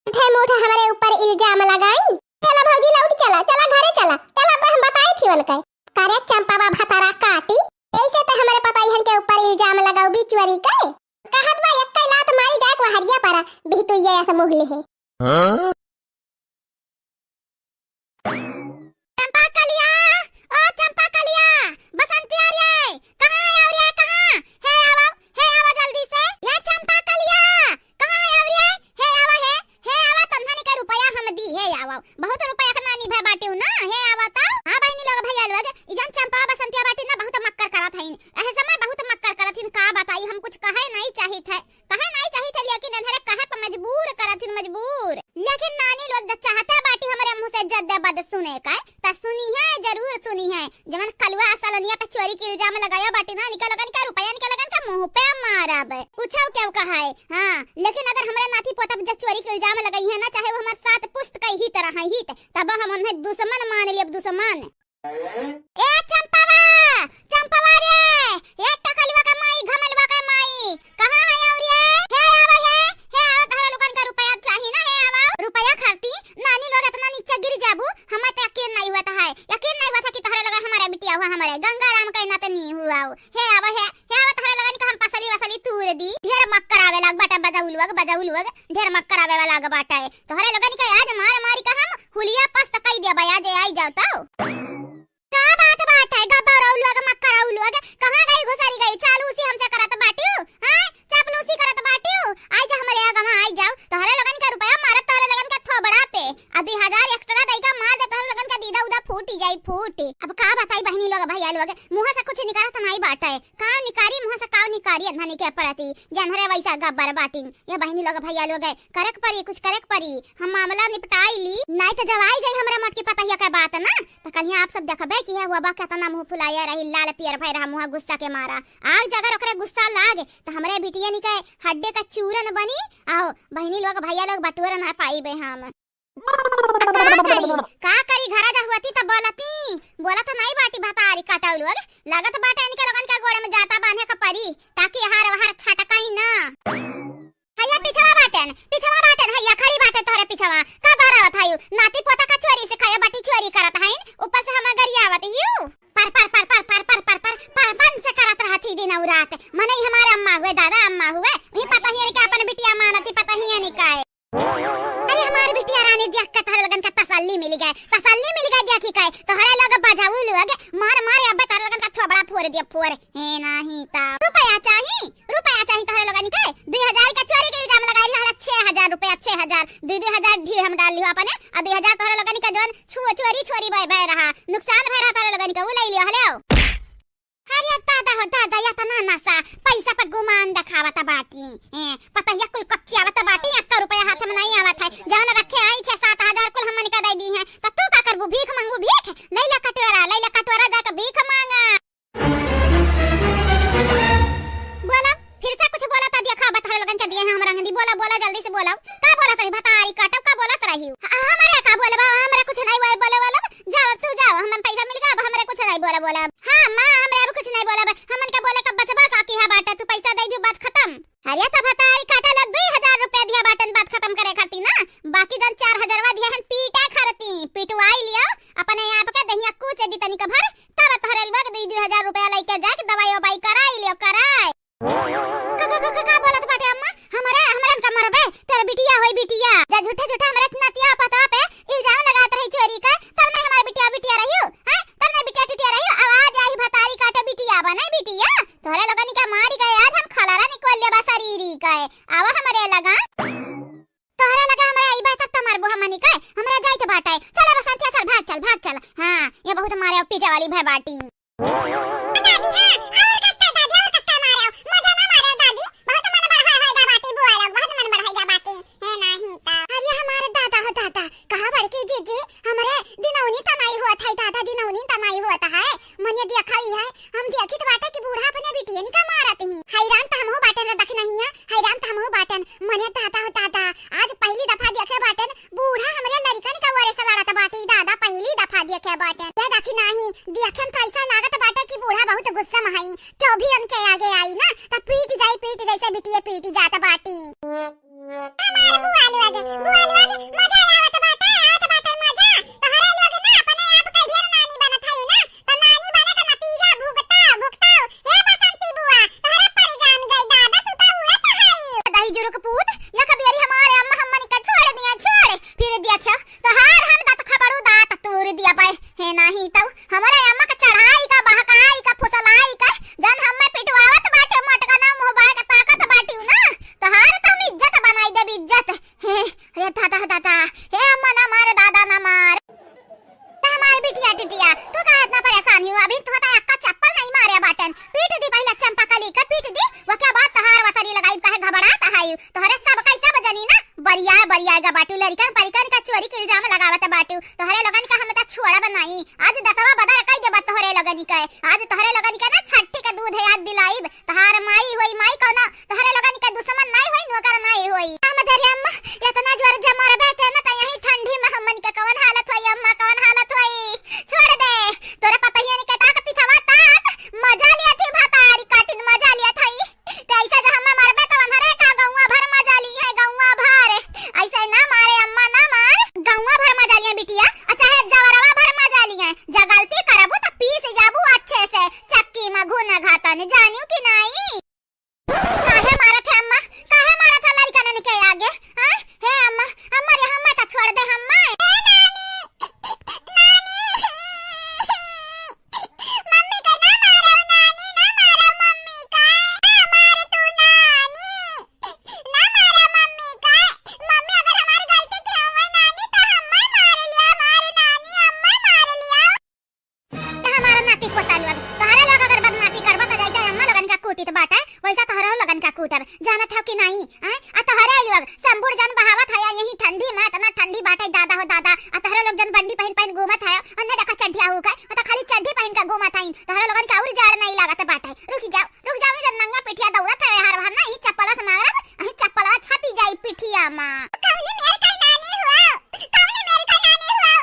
झूठे मूठे हमरे ऊपर इल्जाम लगाई। चला भौजी, लौट चला, चला घरे चला, चला अब हम बताई थी उनके। करे चंपा बा भतारा काटी, ऐसे तो हमरे पतोहियन के ऊपर इल्जाम लगाऊ बिचुअरी के। कहत बा एक लात मारी जाए वहरिया पर, बिहतुइया ऐसे मुँह ले है। हाँ? चंपा कलिया, ओ चंपा कलिया, बसंतिया रे, कहाँ है और ये कहाँ? हे आवा, हे आवा जल्दी से। ये चंपा कलिया, कहाँ है और ये? हे आवा, हे, हे आवा, तन्हनी का रुपया हम दी, हे आवा। बहुत रुपया का नानी भे बाटिउ ना, हे आवा तो। हाँ बहिनी लोग, भैया लोग, ई जन चंपा बसंतिया बाटी ना, बहुत मक्कर करत हईन। एहे समय बहुत मक्कर करत हईन, का बताई, हम कुछ कहे नहीं चाहित है। कहे नाई चाहित है, लेकिन एनहरे कहे पर मजबूर करत हिन, मजबूर। लेकिन नानी लोग जब चाहते बाटी हमरे मुँह से जद्दे बद सुने का, त सुनी है, जरूर सुनी है। जवन कलुआ असलनिया पे चोरी के इल्जाम लगाया बाटी ना, निकल लगन का रुपया निकल लगन का मुँह पे मारब। कुछ केहू कहाए, हाँ, लेकिन अगर हमरे नाती पोता पे जब चोरी के इल्जाम लगाई है ना, चाहे वो हमारे साथ पुस्त का ही तरह है, ही त-, तब हम उन्हें दुश्मन मान लियब, दुश्मन। ए चंपावा, चंपावा रे, ए टकलुआ के माई, घमलुआ के माई, कहाँ है और ये? हे आवा हे, हे आवा, तहरा लोगन का रुपया चाही ना, हे आवा। रुपया खाती नानी लोग इतना नीचे गिर जाबू, हमें तो यकीन नहीं होता है, यकीन नहीं होता कि हे आवा, हे, हे आवा, तोहरे लोगन का हम पसली वसली तूर दी। ढेर मक्कर आवे लाग बाटे बजाऊ लोग, बजाऊ लोग, ढेर मक्कर आवे वाला लाग बाटे। तोहरे लोगन के आज मार मारी का हम हुलिया पस्त कई देबे, आज आई जाओ तो। का बात बाटे, गब्बरऊ लोग, मक्करऊ लोग, कहाँ गई घुसरी गई? चालूसी हमसे करत बाटियो, हैं? चापलूसी करत बाटियो। आई जा हमरे आगवा, आई जाओ। तोहरे लोगन के रुपया मारत तोहरे लोगन के थोबड़ा पे। आ दुई हजार एक्स्ट्रा दई का मार दे, तोहरे लोगन के दीदा उदा फूटी जाई, फूटी। अब का बताई बहिनी लोग, भैया लोग, मुँह से कुछ निकलत नाई बाटे। काव निकारी, मुँह से काव निकारी, अन्हनी के प्रति, जनहरे वैसा गब्बर बाटिन। ये बहिनी लोग, भैया लोग, करे के परी, कुछ करे के परी। हम मामला निपटाई ली, नाई तो जब आई जाई हमरे मोटकी पतहिया के बात ना, तो कलिया आप सब देखबे कि ये हुआ बा केतना मुँह फुलाया रही, लाल पियर भय रहा मुँह गुस्सा के मारा। आग जगर ओकरे गुस्सा लाग, तो हमरे बिटियन के हड्डे का चूरन बनी। आओ बहिनी लोग, भैया लोग, बटोर ना पाइबे हम। का करी, का करी, घरा जा हुआती त बोलती, बोलत नाई बाटी भतारी काटऊ लोग। लागत बाटे इनके लोगन के गोड़ में जाता बांधे का परी, ताकि हार वहार छटकाई ना। हैया पिछवा बाटेन, पिछवा बाटेन, हैया खड़ी बाटे तोहरे पिछवा। का दोहरावत हयू? नाती पोता का चोरी से खाए बाटी चोरी करत हईन, ऊपर से हमें गरियावत हियू। पर, पर, पर, पर पंच करत रहत ही दिन और रात। मने ही हमारे अम्मा हुए, दादा अम्मा हुए, वही पता ही है कि अपन बिटिया मानती, पता ही है नहीं काहे। अरे हमारी बिटिया रानी देख के तोहरे लगन का तसल्ली मिल गए, तसल्ली मिल गए देखी के। तोहरे लोग बजाऊ लोग मार मार अब तोहरे लगन का थोबड़ा फोड़ दिया, फोड़। हे नाही ता रुपया चाही, रुपया चाही तोहरे लोगन के। दुई हजार का चोरी के इल्जाम लगाई रहल, छह हजार रुपया, छह हजार, दुई दुई हजार ढीर हम डाल लियो अपने, आ दुई हजार तोहरे लोगन के जौन छुआ चोरी छोरी बह बह रहा, नुकसान भय रहा तोहरे लोगन के, उ ले लियो हले। अरे दादा हो दादा, इतना नशा, पैसा पर गुमान देखावत बाटी। ए, पता है कुल कच्चियावत बाटी, एक रुपया हाथ में नहीं आवत है। जौन रखे आई छह सात हजार कुल हमन का दे दी है, त तू का करबू? भीख मांगू भीख? लैला कटोरा, लैला कटोरा जाके भीख मांगा। बोला, फिर से कुछ बोला त देखा, बतहर लगन के दिए हैं हम रंगनी। बोला, बोला, जल्दी से बोला। का बोलत रही भतारी काटब, का बोलत रही? आ, हमरे का बोलबा, हमरे कुछ नहीं बोले, बोले, बोले। जाओ, अब तू जाओ, हमन पैसा मिल गया, अब हमरे कुछ नहीं बोले, बोले। हाँ, माँ, हमरे अब कुछ नहीं बोले, हमन के बोले का बचबा का किहा बाटे, तू पैसा दे दियो, बात खत्म। अरे, तो भतारी काटे लोग दुई हजार रुपया दिया बाटन, बात खत्म करे खातिर ना, बाकी जन चार हजारवा दिया हन पीटे खरती, पिटवाई लियो, अपने आप के दहिया कूचे दी तनिक भर, तब तोहरे लोग दुई, दुई हजार रुपया लेके जाके दवाई ववाई कराई लियो, कराई। का, का, का, का, का बोलत बाटे अम्मा? हमरे, हमरन का मरबे? तोर बिटिया होई बिटिया। जा झूठे, झूठे हमरे नतिया पतवा पे इल्जाम लगात रही चोरी का, तब नहीं हमारे बिटिया, बिटिया रहियो, हैं? तब नहीं बिटिया, टिटिया रहियो। आवाज आई भतारी काटे बिटिया बने बिटिया। तोहरे लोगन का मारी गए आज हम खलारा निकल लेबा शरीरी का। आवा हमरे लगा। तोहरे लगा हमरे आई बात तब मरबो हमनी का। हमरा जाई के बाटे। चल बसंतिया चल, भाग चल, भाग चल। हाँ, ये बहुत मारे और पीटे वाली भय बाटी। दादी, हाँ, और कस्ता दादी, और कस्ता मारे, मजा ना मारे दादी, बहुत मन बढ़ा है गा बाटी बुआ लोग, बहुत मन बढ़ा गा बाटी, हे नाही ता। अरे हमारे दादा हो दादा, कहा बड़की जीजी, हमरे दिनौनी तो नहीं हुआ था दादा, दिनौनी तो नहीं हुआ था है, मने देखा ही है, हम देखी तो बाटे कि बूढ़ा अपने बिटियन का मारत ही, हैरान तो हमहू बाटन रे दखिनहिया, हैरान तो हमहू बाटन, मने दादा हो दादा, आज पहली दफा देखे बाटन, बूढ़ा हमरे लड़िकन के ओरे से लड़त बाटी, दादा पहली दफा देखे बाटे। ते देखी नाही, देखे में तो ऐसा लागत बाटे कि बूढ़ा बहुत गुस्सा में हई, केहू भी उनके आगे आई ना, त पीट जाई, पीट जैसे बिटिये पीट जात बाटी। हमार बुआ लोग, बुआ लोग, मजा आवत बाटे, आवत बाटे मजा। तोहरे लोग ना अपने आप के ढेर नानी बनत हई ना, त नानी बने के नतीजा भुगता, भुगताओ। हे बसंती बुआ, तोहरे पर जान गई दादा, तू त उड़त हई। दही जुरुक पूत, एक बेरी हमारे अम्मा हमन के छोड़ दिया, छोड़। फिर देखियो, तोहार हम दाँत खपड़ू दाँत तूर दिया पाए। हे नाही तउ, हमरे अम्मा के चढ़ाई का, बहकाई का, फुसलाई का, जन हमें पिटवावत बाटे, मोटका ना मुँह बाय के ताकत बाटिउ ना, तोहार त हम इज्जत बनाई देब, इज्जत। हे, अरे दादा, दादा, आ तने जानियो कि नाई? काहे मारत है अम्मा? काहे मारत है लड़िकनन के आगे? हाँ? हे अम्मा, अम्मा रे, अम्मा तो छोड़ दे, अम्मा। ए नानी, नानी, मम्मी का ना मारो, नानी, ना मारो मम्मी का। ना मार तू नानी, ना मारो मम्मी का। मम्मी अगर हमार गलती के हुए नानी तो हम्मा मार लिया, हमार नानी अम्मा मार लिया। त हमार नाती पोता लोग, तोहरे लोग अगर बदमाशी करबा त जैसे अम्मा लोगन का कूटित बाटे, वैसा तोहरे लोगन का कूटब। जानत हो कि नाई? आय? आ तोहरे लोग संबुर जन बहावत है, यही ठंडी में इतना ठंडी बाटे, दादा हो दादा। आ तोहरे लोग जन बंडी पहिन पहिन घूमत है, अन्ने देखा चड्ढिया हो गए, आ तो खाली चड्ढी पहिन के घूमत है। तोहरे लोगन के और जाड़ नहीं लागत बाटे। रुक जाओ, रुक जाओ, जन नंगा पिठिया दौड़त है, हर हर ना, यही चप्पलवा से मारब, यही चप्पलवा छपी जाई पिठिया में। कौनी मेर का नानी हुआ? कौनी मेर का नानी हुआ?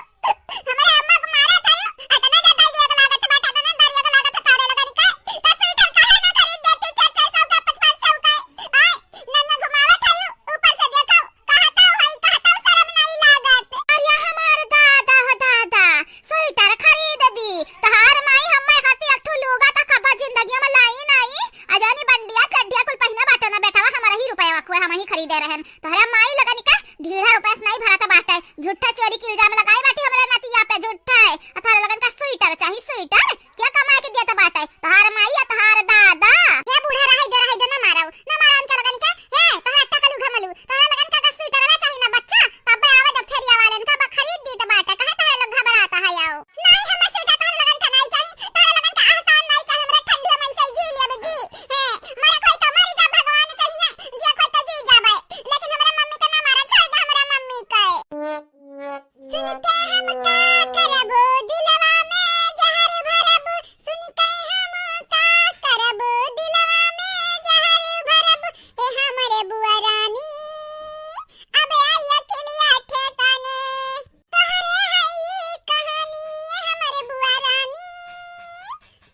हमरा अम्मा के मारत हयो, अतना ज्यादा दिया के लागत बाटे, अतना दरिया के लागत तारे लगन का। त स्वेटर काहे ना खरीद देती, चार चार सौ का, पाँच पाँच सौ का? आय, नन्ना घुमावत हयो, ऊपर से देखो, कहता हई, कहता शर्म नहीं लागत। अरे हमार दादा हो दादा, स्वेटर खरीद दी। तहार माई हम्मे खातिर एक ठो लुगा त कबा जिंदगी में लाई नाई। आ जानी बंडिया, चड्डिया कुल पहिना बाटे ना बेटवा, हमारा ही रुपया खुए, हम ही खरीदे रहन। तोहरा माई लगन का ढीढ़ा रुपया से नहीं भरत बाटे। झूठा चोरी के इल्जाम लगाई बाटी हमरे नतिया पे, झूठा है। आ तोहरे लगन का स्वेटर चाही, स्वेटर? क्या कमाए के दिया तो बाटे? तोहार माई या तोहार दादा? हे बूढ़ा, रहे दे, रहे दे, ना मारो, ना मारो उनके लगन के। हे, तोहरा अट्टा कलू घमलू, तोहरा लगन का, का स्वेटरवा चाही ना बच्चा? तब आवे जब फेरिया वाले इनका बा खरीद दी तो बाटे, काहे तोहरे लोग घबराता है आओ? नहीं, हमें स्वेटर तोहरे लगन का नहीं चाही, तोहरे लगन का एहसान नहीं चाही, हमरा ठंडी में ऐसे जी लेब जी। हे, मरे कोई तो मरी जा, भगवान चाहिए, जे कोई तो जी जाबे, लेकिन हमरा मम्मी के ना मारा, छोड़ दे हमरा मम्मी के। सुन के हम का करबो, दिलवा में जहर भरबो। सुन के हम का करबो, दिलवा में जहर भरबो। ए हमरे बुआ रानी, अब आई अखिलिया ठेकाने। तोहरे हई कहानी, ए हमरे बुआ रानी।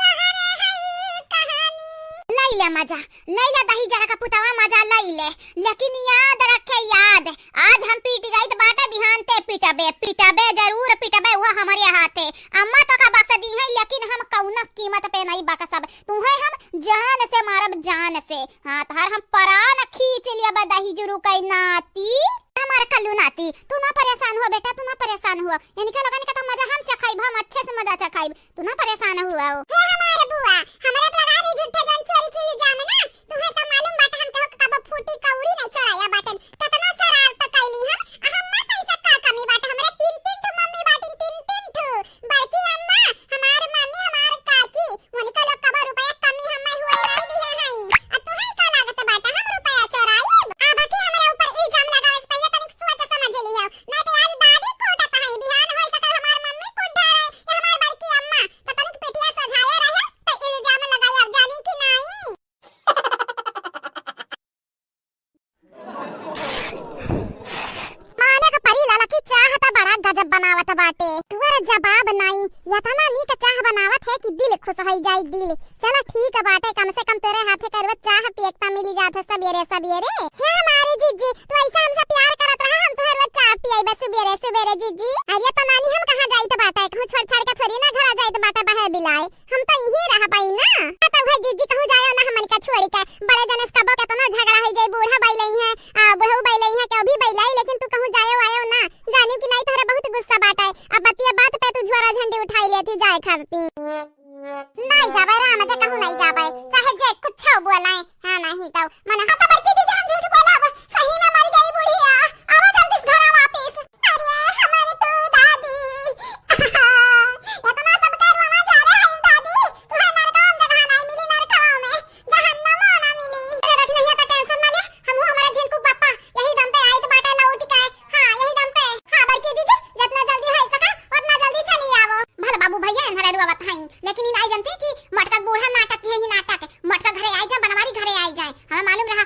तोहरे हई कहानी। लई ले मजा, लई ले दही जरा का पुतवा, मजा लई ले, लेकिन याद रखे याद, आज हम पीट जाइत बाटे, बिहान ते पिटबे, पिटबे, जरूर पिटबे, वो हमरे हाथे। अम्मा तो का बक्स दी है, लेकिन हम कौनो कीमत पे नहीं बक्सब। तुम्हें हम जान से मारब, जान से। हाँ, तोहार हम परान खींच लिया बा दही जुरु कई नाती। हमार कल्लू नाती, तू ना परेशान हो बेटा, तू ना परेशान हो। इनके लगन के तो मजा हम चखाइब, हम अच्छे से मजा चखाइब। तू ना परेशान हुआ हो। हे हमार बुआ, हमरा पर लगा दी झूठे जन चोरी के इल्जाम ना। तुम्हें तो मालूम बाटे हम केहू के कबो फूटी कौड़ी नहीं चोराया बाटन। केतना शरारत कैली हम, आ हमार पैसा का कमी बाटे? हमरे तीन तीन ठो मम्मी बाटिन, तीन तीन ठो। बड़की अम्मा, हमार मम्मी, हमार काकी, उनके लोग कबो रुपया कमी हमें हुए नहीं दिए हई। आ तुम्हें का लागत बाटे हम रुपया चोराइब? आ बाकी हमरे ऊपर इल्जाम लगावे से पहिले तनिक सोच समझ लियो, नहीं तो आज दादी कूटत हई, बिहान होई सके हमार मम्मी कूट डारे, या हमार बड़की अम्मा। त तनिक पिठिया सोझाए रहे, त इल्जाम लगाई, अब जानी कि नाई? माने के परी लाला की चाह त बड़ा गजब बनावत बाटे। तुअर जवाब नाई, यतना नीक चाह बनावत है कि दिल खुश होई जाई, दिल। चला ठीक बाटे, कम से कम तोरे हाथे के रोज चाह पिए के त मिली जात है सबेरे सबेरे। हे हमारे जीजी, तू ऐसा हमसे प्यार करत रहा, हम तुहे रोज चाह पियाई बस सुबेरे सुबेरे जीजी। अरे तो नानी, हम कहाँ जाइत बाटे, कहूँ छोड़ छाड़ के थोड़ी ना घरा जाइत बाटे बहे बिलाए, हम तो यहीं रह पाई ना। आ तो उहे जीजी कहूँ जायो ना हमन का छोड़ के, बड़े जने से कबो केतनो झगड़ा होई जाई, बूढ़ा बाई लई है, आ बुढ़ऊ बाई लई है, केहू भी बाई लाई, लेकिन तू कहूँ जायो आयो ना, जानियो कि नाई तोहरा बहुत गुस्सा बाटे, अब बतिया बात पे तू झोरा झंडी उठाई लेती जाए खातिर। नाई जाबे राम दे, कहूँ नाई जाबे, चाहे जे कुछ बोलाए। हाँ, नहीं तो मने, हाँ, तो बड़की दीदी, हम झूठ बोलब, सही में मर गई बुढ़िया, आवा जल्दी से घरा वापिस। अरे हमर तो दादी, इतना सब के रोना जा रहे हैं दादी, तुहे नरकवा में जगह नहीं मिली, नरकवा में, जहन्नमो ना मिली। अरे रख नहीं तो टेंशन ना ले, हम हमारे झिनकू पापा यही दम पे आइत बाटे लौट के। हाँ, यही दम पे। हाँ, बड़की दीदी, जितना जल्दी हो सका, उतना जल्दी चली आवो। भला बाबू भैया, एनहरा रुआ बताइन, लेकिन ई नाई जानते कि मटका बूढ़ा नाटक है, ही नाटक है। मटका घरे आई जाए, बनवारी घरे आई जाए। हमें मालूम रहा,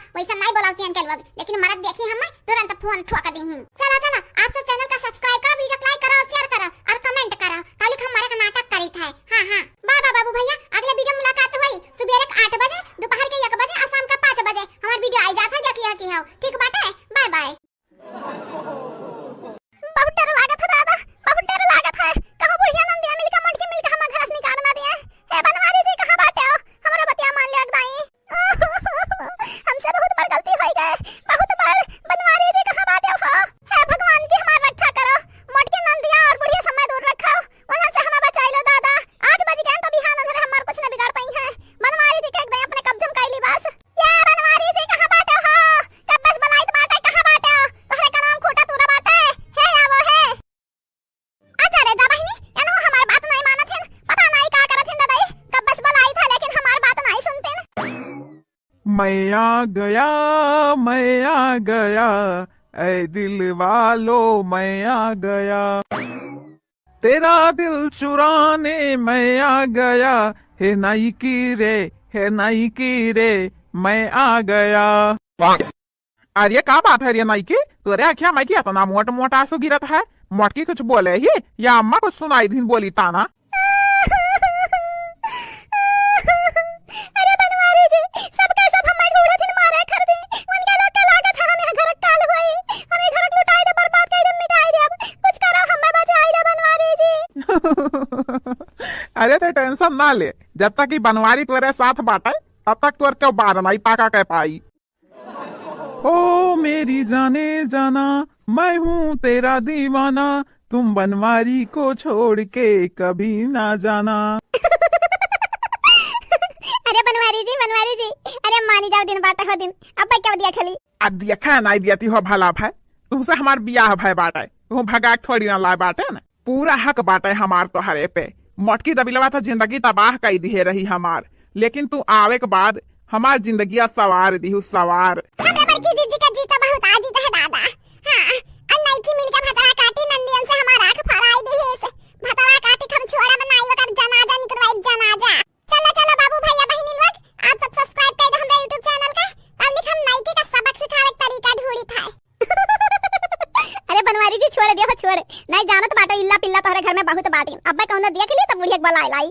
मैं आ गया, मैं आ गया, ऐ दिल वालो, मैं आ गया। तेरा दिल चुराने मैं आ गया, हे नाइकी रे, हे नाइकी रे, मैं आ गया। अरे का बात है रे नाइकी, तोरे आँखिया में की इतना मोट मोट आंसू गिरत है? मोटकी कुछ बोले ही या अम्मा कुछ सुनाई दिन बोली ताना? अरे बनवारी जी, सबका सब हमार बूढ़ा दिन मारे खरीदी। उनके लोग के लागत है हम यहाँ घर काल होई। हम ई घर लुटाई दे, बर्बाद कर दे, मिटाई दे। अब कुछ करो, हमें बचाई दे बनवारी जी। अरे ते tension ना ले, जब तक ई बनवारी तोरे साथ बाटे, तब तक तोर के बार नाई पाका के पाई। ओ मेरी जाने जाना, मैं हूँ तेरा दीवाना, तुम बनवारी को छोड़ के कभी ना जाना। अरे बनवारी जी, बनवारी जी, अरे मानी जाओ, दिन बाटे हो दिन, अब क्या दिया खली? अब देखा नाई दिया ती हो भला भाई, तुमसे हमार बियाह भाई बाटे, तू भगाक थोड़ी ना लाए बाटे ना। पूरा हक बाटे हमार तोहरे पे। मोटकी दबिलवा तो जिंदगी तबाह कई दिहे रही हमार, लेकिन तू आवे के बाद हमार जिंदगिया सवार दिहू, सवार। हमरा बड़की जीजी का जीजा बहुत आ जीजा है दादा। हाँ, अन नइकी मिलके भतरा काटी नंदियन से हमार आँख फराई दिहिस। भतरा काटी हम छोड़ब नाई, ओकर जनाजा निकलवाई, जनाजा। चला, चला बाबू, भैया, बहिनी लोग, आप सब subscribe कर दो हमरा YouTube channel का। तब लिख हम नइकी का सबक सिखावे के तरीका ढूंढी था। अरे बनवारी जी, छोड़ दियो, छोड़। नहीं जानत बाटो, इल्ला पिल्ला तोहरे घर में बहुत बाटी। अब्बे कौनो देख ली तो बुढ़िया के बुलाए लाई।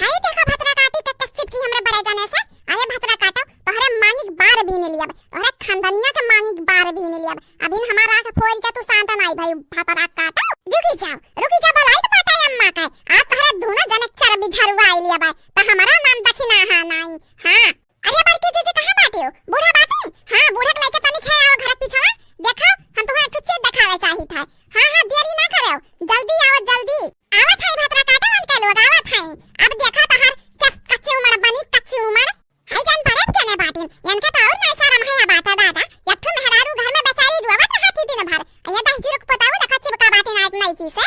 हाय देखा भतरा काटी के कच्चिप की हमरे बड़े जने से। अरे भतरा काटो, तोहरे मांगिक बार भी नहीं लियब, तोहरे खानदानिया के मांगिक बार भी नहीं लियब। अभी हमार आँख फोड़ के तू शांत नाई भाई भतरा काटो। रुकी जाओ, रुकी जाओ, बुलाई तो पाटा अम्मा का। आज तोहरे दोनों जने चरबी झरुआ आई लियब, तो हमारा नाम दखिना है नाई। हाँ, अरे बड़की जीजी कहाँ बाटे हो? बूढ़ा बाटी? हाँ, बूढ़ा के लेके तनी खे आओ घर पिछवा। देखो, हम तुम्हें एक ठो चीज दिखावे चाहित है। हाँ, हाँ, देरी ना करो, जल्दी आओ, जल्दी। आवत है भतरा काटा उनके लोग, आवत है। अब देखा तहार कस-, कच्ची उम्र बनी, कच्ची उम्र। हाय जान बड़े जने बाटिन, इनका तो और नहीं शर्म है बाटा दादा। एक ठो मेहरारू घर में बेचारी रोवत रहती दिन भर। ये दस जीरो को बताओ, देखा चिपका बाटिन आज नइकी से।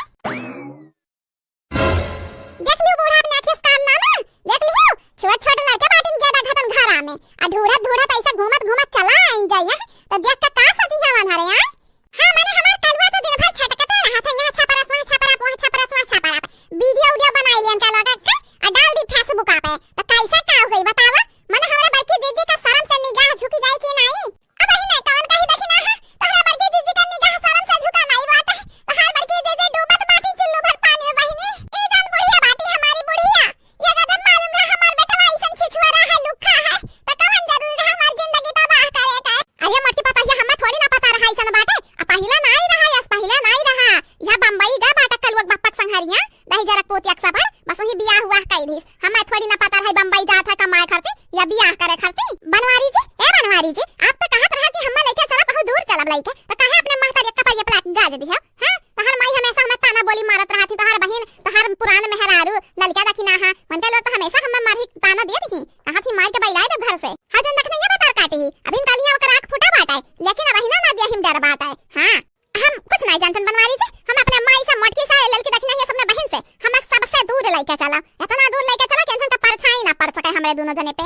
देख लियो बूढ़ा अपने आँखी से काम ना ना, देख लियो, छोट छोट लड़के बाटिन गेदा घटन घरा में, आ ढूढ़त ढूढ़त ऐसे घूमत घूमत चला आइन जाइए, तो देख के का सजी है वनहरे, आय? हाँ, माने हमार कलुआ तो दिन भर छटकते रहत है, यहाँ छपरस, वहाँ छपरस, वहाँ छपरस, वहाँ छपरस, video उडियो बनाई लियन कलुआ का, आ डाल दी Facebook पे, तो कैसे का हो गई बतावा? माने हमरा बड़की जीजी का शर्म से निगाह झुक जाई कि नहीं? अब अही नहीं, कौन कही देखी ना, हाँ? तोहरा बड़की जीजी का निगाह शर्म से झुका नहीं बाटे। तोहार बड़की जीजी डूबत बाटी चुल्लू भर पानी में बहिनी। ई जान बुढ़िया बाटी हमारी बुढ़िया। ये गजब मालूम रहा हमार बेटवा ऐसन छिछुआरा है, लुक्खा है। तो कवन जरूरी रहा हमार जिंदगी तबाह करे का? अरे मोटकी पतहिया, हमें थोड़ी ना पता रहा ऐसन बाटे। आ पहिला नाई रहा, यस पहिला नाई रहा। यह बम्बई गए बाटे कलुआ के बप्पा के संघरिया। दही जरा पोती एक सफर, बस वही बियाह हुआ कई दिस। हमें थोड़ी ना पता रहे बम्बई जात है कमाए खरती या बियाह करे खरती। बनवारी जी, ए बनवारी जी, आप तो कहत रहा कि हमें लेके चला, बहुत दूर चलब लेके, तो काहे अपने महतारी का पर ये प्लाट गाज दिया? हाँ, तोहार माई हमेशा हमें ताना बोली मारत रहत ही, तोहार बहिन, तोहार पुरान मेहरारू, ललका दखिना हा, उनके लोग तो हमेशा हमें मारी ताना दे दिही, कहा थी मार के बैलाए दो घर से। हाँ, जन दखिना ये बता काटी ही, अभी निकाली है ओकर आँख फूटा बाटे, लेकिन अब अहिना ना दिया हिम डर बाटे। हाँ, हम कुछ नहीं जानतन बनवारी जी, हम अपने माई से, मोटकी से, ललकी दखिना ये सबने बहिन से, हम सबसे दूर लेके चला, इतना दूर लेके चला कि इनका परछाई ना पड़ सके हमरे दोनों जने पे।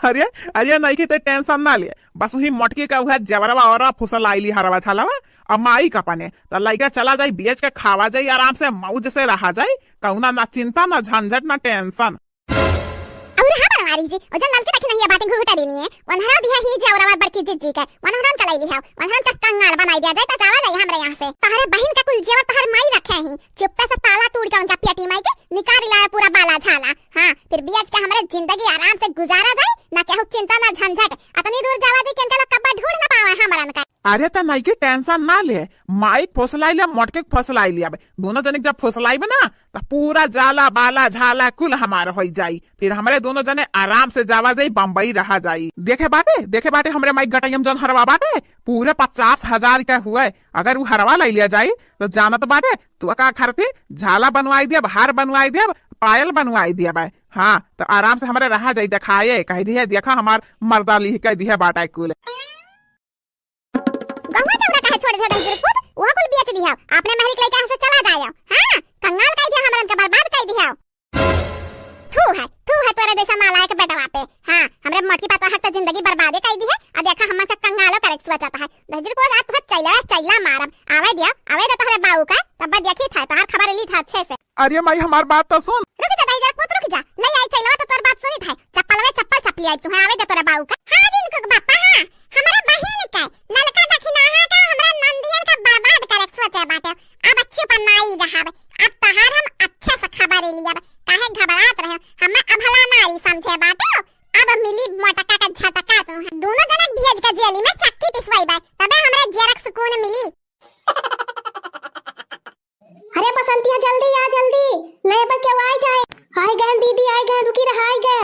अरे, अरे, नहीं की ते tension ना ले, बस वही मोटकी का वह जबरवा और फुसल आईली हरवा छालवा, अब माई का पने, तो लइका चला जाई, बेच के खावा जाई, आराम से मौज से रहा जाई, कौना ना चिंता, ना झंझट, ना tension। और हाँ बनवारी जी, ओ जन ललकी रखी नहीं है बातें घुघुटा देनी है, वनहरा दिया ही जे औरवा बड़की जिज्जी के, वनहरन का लाई लिहा, वनहरन का कंगाल बनाई दिया जाए, तो जावा जाए हमरे यहाँ से। तहरे बहिन का कुल जेवर तहर माई रखे ही, चुप्पे से ताला तोड़ के उनका पेटी माई के निकाल लाए पूरा बाला झाला। हाँ, फिर बियाज के हमरे जिंदगी आराम से गुजारा जाए, ना केहू चिंता ना झंझट। अतनी दूर जावा जी कि इनका लोग कब्बा ढूंढ ना पावे हमरन का। अरे त माई के tension ना ले, माई फुसलाई ले, मोटके फुसलाई ले। अब दोनों जने जब फुसलाइबे ना, त पूरा जाला बाला झाला कुल हमार होई जाई। फिर हमरे दोनों जने आराम से जावा जाई, बम्बई रहा जाई। देखे बाटे, देखे बाटे हमरे माई गटैयम जौन हरवा बाटे, पूरे पचास हजार के हुए। अगर उ हरवा ले लिया जाई, तो जानत बाटे, तू का खरती झाला बनवाई दियब, हार बनवाई दियब, पायल बनवाई दियब। हाँ, तो आराम से हमरे रहा जाई, देखाए, कह दिहे, देखा हमार मर्दा लिह कह दिहे बाटे कुल। गौवा चौरा काहे छोड़ दिया दही गुरु पूत? वहाँ कुल बेच दिया। आपने महरी के लइका यहाँ से चला जाया। हाँ, कंगाल कर दिया, हमरन के बर्बाद कर दिया। थू है, थू है तोरे जैसा नालायक बेटवा पे। पाई, हमार बात तो सुन। रुक जा दाई, जरा पूत रुक जा। ले आई चैलवा तो तोर बात सुनित है। चप्पल में चप्पल चपली आई तू, हाँ, आवे दे तोरा बाऊ का। हाँ जिनको के बापा, हाँ, हमरा बहिन के ललका दखिनाहा का हमरा नंदियन का बर्बाद करे के सोचे बाटे। अब अच्छे पर नाई रहब, अब तहार हम अच्छे से खबर लियब, काहे घबरात रहे, हम अभला नारी समझे बाटे। अब मिली मोटका का झटका तू, दोनों जनक भेज के जेली में चक्की पिसवाई बा, तबे हमरा जियरक सुकून मिली। अरे बसंतिया, जल्दी आ, जल्दी, नहीं बा केहू आइ जाए। आइ गए दीदी, आइ गए, रुकी रहा, आइ गए।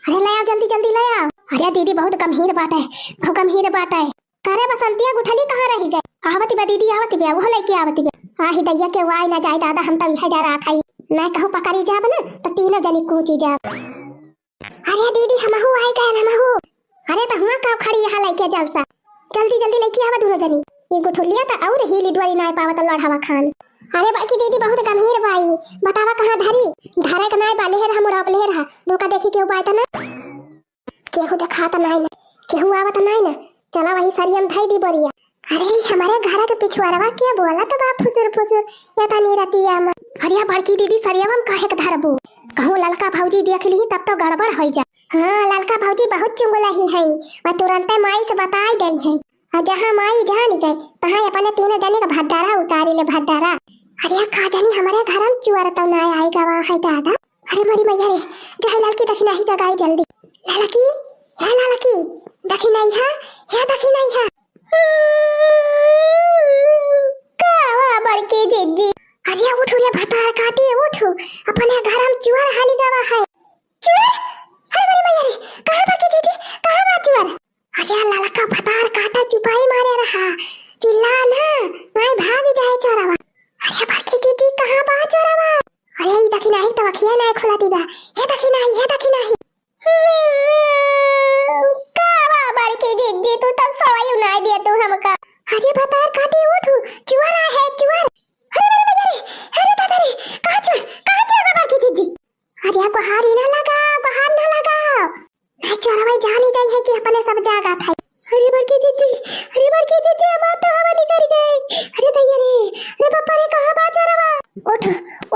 अरे ले आओ, जल्दी, जल्दी ले आओ। अरे दीदी, बहुत गंभीर बात है, बहुत गंभीर बात है। करे बसंतिया, गुठली कहाँ रहि गए? आवति बा दीदी, आवति बा, वो लइके आवति बा। आही दैया, केहू आइ ना जाए दादा, हम तब इहे डरा खाई। नहीं कहूँ पकड़ी जाब ना, तो तीनों जनी कूची जाब। अरे दीदी, हमहू आइ गए, हमहू। अरे त हुआँ का खड़ी यहाँ लइके जलसा। जल्दी, जल्दी लइके आवा दोनों जनी। ये गुठुलिया त और हीली डोली नाय पावत लड़हवा खान। अरे बड़की दीदी, बहुत गंभीर बाई। बतावा कहाँ धरी? धरे के नाय बा, लेहर हम उड़ाप लेहर हा। उनका देखी केहू बाय त ना? केहू देखात नाय ना, केहू आवत नाय ना। चला वही सरियम धई दी बोरिया। अरे, हमरे घर के पिछुआरवा के बोलत बा फुसुर फुसुर, एतनी रतिया में। अरे, बड़की दीदी, सरियवा में काहे के धरबू? कहूँ ललका भौजी देख ली तब तो गड़बड़ होइ जा। हाँ, ललका भौजी बहुत चुंगलही है, वह तुरंते माई से बताई देई है। और जहाँ माई जान गई, तहाँ अपने तीनों जने का भद्दारा उतारी ले, भद्दारा। अरे, का जानी हमरे घर में चुअर तो ना आई गवा है दादा। अरे मोरी मैया रे, जाए ललकी दखिनाही जगाई जल्दी। ललकी, हे ललकी, दखिनाही है, हे दखिनाही है। का हुआ बड़की जिज्जी? अरे उठू रे भतार काटी, उठू। अपने घर में चुअर हाली गवा है। चुअर? अरे मोरी मैया रे, कहाँ बड़की जिज्जी? कहाँ बा चुअर? अरे ललका भतार काटा चुपाई मारे रहा। चिल्ला ना, माई भाग जाए चोरवा। अरे बड़की जिज्जी, कहाँ बा चोरवा? अरे ई दखिनाही तो अखिया ना खुला दिबा। हे दखिनाही, हे दखिनाही। का बा बड़की जिज्जी, तू तब सोई उनाई दिया तू हमका। अरे भतार काटी उठू, चुअर आए है, चुअर। अरे, अरे, अरे, अरे, अरे दादा रे, कहाँ चुअर, कहाँ चुअर बा बड़की जिज्जी? अरे गोहारी ना लगाओ, गोहार ना लगाओ। नहीं चोरवा जानी जाई है कि अपने सब जागत है। अरे बड़की जिज्जी, अरे बड़की जिज्जी, हमार तो हवा निकल गई। अरे दैया रे, अरे बापा रे, कहाँ बा चोरवा? उठ,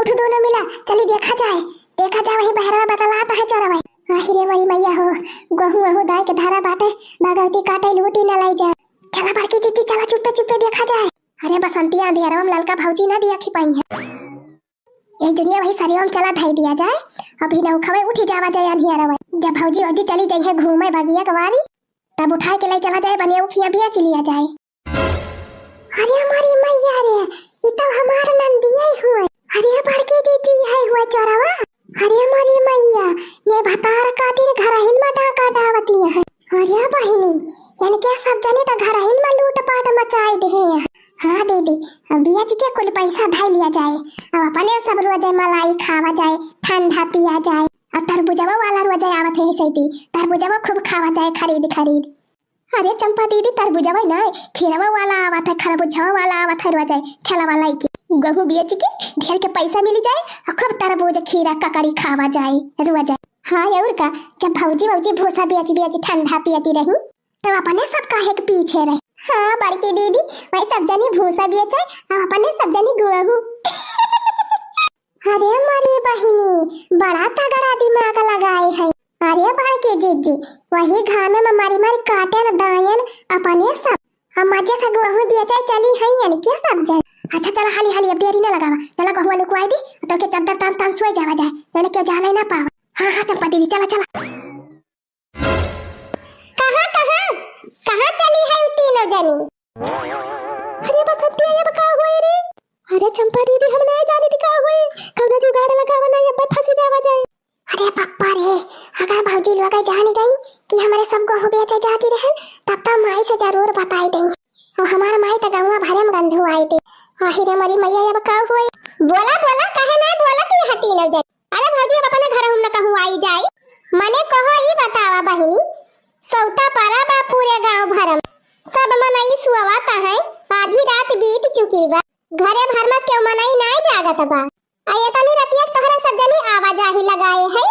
उठ दोनों मिला, चली देखा जाए, देखा जाए वही बहरवा बतलात है चोरवा। आही रे मोरी मैया हो, गोहूँ वहूँ दाई के धारा बाटे, बगौती काटे लूटी न लाई जाए। चला बड़की जिज्जी, चला चुप्पे चुप्पे देखा जाए। अरे बसंतिया, अंधियरवा में ललका भौजी ना देखी पाई है। ए जुनिया वही सरियवा में चला धई दिया जाए, अभी ना उखवे उठी जावा जाए अंधियरवा। जब भौजी वौजी चली जाई है घूमे बगिया कवारी, तब उठाए के ले चला जाए बनिया उखिया बेच लिया जाए। अरे हमारी मैया रे, ई तो हमार नंदिया ही हुए। अरे बड़की दीदी है हुए चोरवा। अरे हमारी मैया, ये भतार काटिन घरहिन में डाका डावती है। अरे बहिनी, इनके सब जने तो घरहिन में लूटपाट मचाए दे हैं। हाँ दीदी, अब बेच के कुल पैसा धई लिया जाए, अब अपने सब रोजे मलाई खावा जाए, ठंडा पिया जाए। अब तरबुजवा वाला रोजे आवत है सैती, तरबुजवा खूब खावा जाए खरीद खरीद। अरे चंपा दीदी, तरबुजवा ना, खीरवा वाला आवत है, खरबुजवा वाला आवत है रोजे, ठेला वाला के। गोहूँ बेच के ढेर के पैसा मिल जाए, और खूब तरबूज, खीरा, ककड़ी खावा जाए रोजे। हाँ और का, जब भौजी वौजी भूसा बेच बेच ठंडा पियती रही, तब अपने सब काहे के पीछे रही। हाँ बड़की दीदी, वही सब जनी भूसा बेचे, और अपने सब जनी गोहूँ। अरे मोरी बहिनी, बड़ा तगड़ा दिमाग लगाए है। अरे बड़की जिज्जी, वही घामे में मारी मारी काटेन दायन अपने सब। हम मजे से गोहूँ बेचे चली है इनके सब जन। अच्छा चला हाली हाली, अब देरी न लगावा, चला गोहुआ लुकवाई दी, तो के चद्दर तान तान सोए जावा जाए, जने क्यों जाने ना पावा। हाँ हाँ चंपा दीदी, चला चला। कहाँ, कहाँ, कहाँ चली है उ तीनों जनी? अरे बसंतिया, अब का हुए रे? अरे चंपा दीदी, हम नहीं जाने थी का हुए, कौनो जुगाड़ लगावा ना, अब फंसी जावा जाए। अरे पप्पा रे, अगर भौजी लोग जान गई कि हमारे सब गोहूँ बेचे जाती रहे, तब तो माई से जरूर बताई देई। और हमार माई तो गौवा भरे में गंधु आई थी। आही रे मोरी मैया, अब का हुए? बोला, बोला, काहे ना बोलत यहाँ तीनों जनी? अरे भौजी, अब अपने घर हम न कहूँ आई जाई। मने कहो ई बतावा बहिनी, सौता परा बा पूरे गांव भर में। सब मनई सुअवात है, आधी रात बीत चुकी बा। घरे भर में क्यों मनई नाय जागत बा। आ एतनी रतिया के तोहरे सब जनी आवाजाही लगाए है।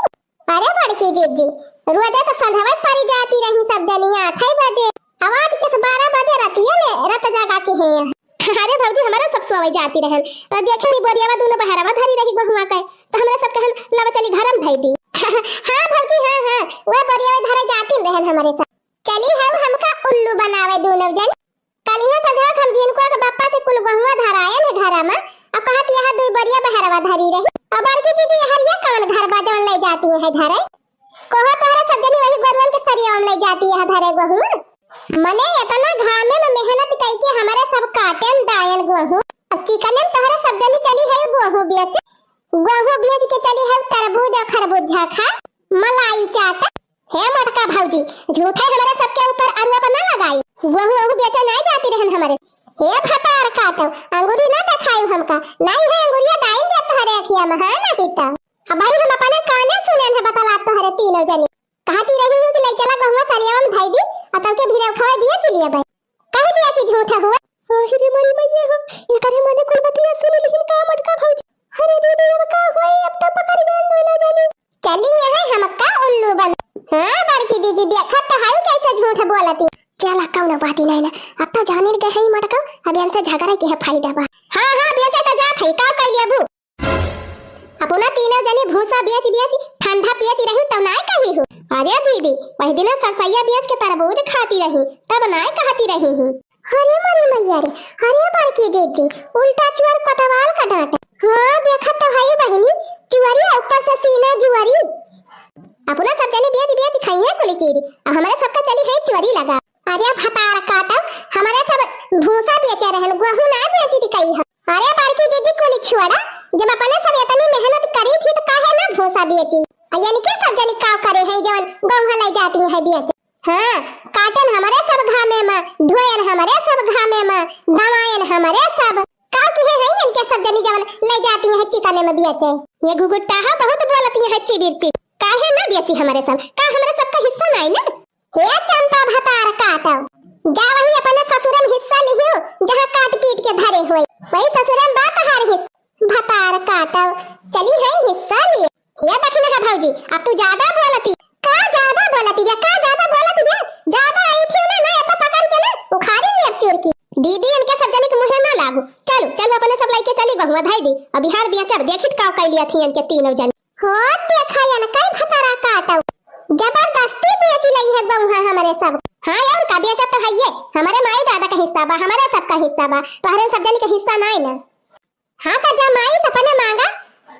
अरे बड़की जिज्जी, रोजे तो संझवा परी जाती रही सब जनी आठ बजे। आवाज किस बारह बजे रतिया ले रत जगा के है। अरे भौजी, हमरे सब सोवै जाती रहन, तो देखे नी बोरियावा दूनो बहरवा धरी रही गोहुआ के, तो हमरे सब कहन, "लावा चली घर में धई दी।" हाँ भौजी, हाँ, हाँ, वह बोरियावा धरे जाती रहन हमरे सब। चली हऊ हमका उल्लू बनावे दूनो जन। कलिहा सधवा हम झिनकुआ के बापा से कुल गोहुआ धरायन है घरा में, अब कहत यहाँ दुई बोरिया बहरवा धरी रही। अब बड़की दीदी, हरिया कौन घर बा जौन ले जाती है धरे? कहो तोहरे सब जनी वही गोरुअन के सरिया में ले जाती है धरे गोहुआ। मने इतना घामे में मेहनत कइके हमरे सब काटेन दायन गोहूँ। अब चिकने में तोहरे सब जनी चली है गोहूँ बेच। गोहूँ बेच के चली है तरबूज और खरबूजा खा, मलाई चाट। हे मोटका भौजी, झूठे हमरे सबके ऊपर आरोप ना लगाई। गोहूँ ओहू बेचे नाई जाती रहन हमरे। हे भतार काटो, अंगूरी ना देखाई हमका। नाई है अंगूरिया दाइन दे तोहरे अखिया में, हाँ नहीं तो। अब भाई हम अपने काने सुनेन है बतला तोहरे तीनों जनी। कहती रही हूँ कि ले चला गहुआ सरियावा में धई दी, और तब के भिरौखवा बेच लिया भाई। कह दिया कि झूठा हुआ। आखिरी मोरी मैया हो, एकरे मने कुल बतिया सुन लिहिन का मोटका भौजी। अरे दीदी, अब का होई, अब तो पकड़ गए दोनों जनी। चली यहाँ हमका उल्लू बन। हाँ बड़की दीदी, देखत तो हऊ कैसे झूठ बोलती। चला कौनो बात ही नहीं ना, अब तो जाने गए हैं मोटका, अब इनसे झगड़े के है फायदा बा। हाँ हाँ, बेचे तो जात है, का कैली अबू? अपना तीनों जनी भूसा बेच बेच ठंडा पियती रही तब नाय कही हूँ। अरे दीदी, वही दिन सरसैया बेच के तरबूज खाती रही, तब नाय कहती रही हूँ। अरे मोरी मैया रे, अरे बड़की जीजी, उल्टा चुअर कोतवाल का डांटे। हाँ, देखत तो हई बहिनी, चुअरी है ऊपर से सीना जुअरी। अपना सब जनी बेच बेच खाई है कुली चीज, अब हमारे सबका चली है चुअरी लगा। अरे भतार काटब, हमरे सब भूसा बेचे रहन, गोहूँ ना बेची थी कही हम। अरे बड़की दीदी कुली छोड़ा, जब अपने सब इतनी मेहनत करी थी तो काहे ना भूसा बेची? आ यानी के सब जनी का करे है जवन गोहूँ ले जाती है बेचे? हाँ, काटन हमरे सब घामे में, ढोयन हमरे सब घामे में, दवायन हमरे सब। का किहे है इनके सब जनी जवन ले जाती है चिकने में बेचे? ये घुघुट्टा है, बहुत बोलती है चिबिर चिबिर। काहे ना बेची हमरे सब? का हमरे सबका हिस्सा नाई ना? हे चंपा भतार काटव, जा वही अपने ससुरम हिस्सा लिहियो, जहाँ काट पीट के धरे होए, वही ससुरम बा तहार हिस्सा। भतार काटव, चली है हिस्सा लिए। हे दखिना है भौजी, अब तू ज्यादा बोलती। का ज्यादा बोलती बे, का ज्यादा बोलती बे? ज्यादा आई थी ना, ना, एतना पकड़ के ना, उखाड़ी ली अब चोर की। दीदी, इनके सब जनी के मुँहे ना लागू। चलो, चलो, अपने सब लइके चली, बहुआ धाई दी। अब बिहार बिया चब देखित का कैली थी इनके तीनों जनी। हो, देखा या ना, कई भतारा काटव। जबरदस्ती बेच लई है गौहा हमरे सब। हाँ, और का बेचा तो है ये। हमरे माई दादा का हिस्सा बा, हमरे सब का हिस्सा बा। तोहरे सब जनी के हिस्सा नाई ना। हाँ, तो जा माई से अपने मांगा,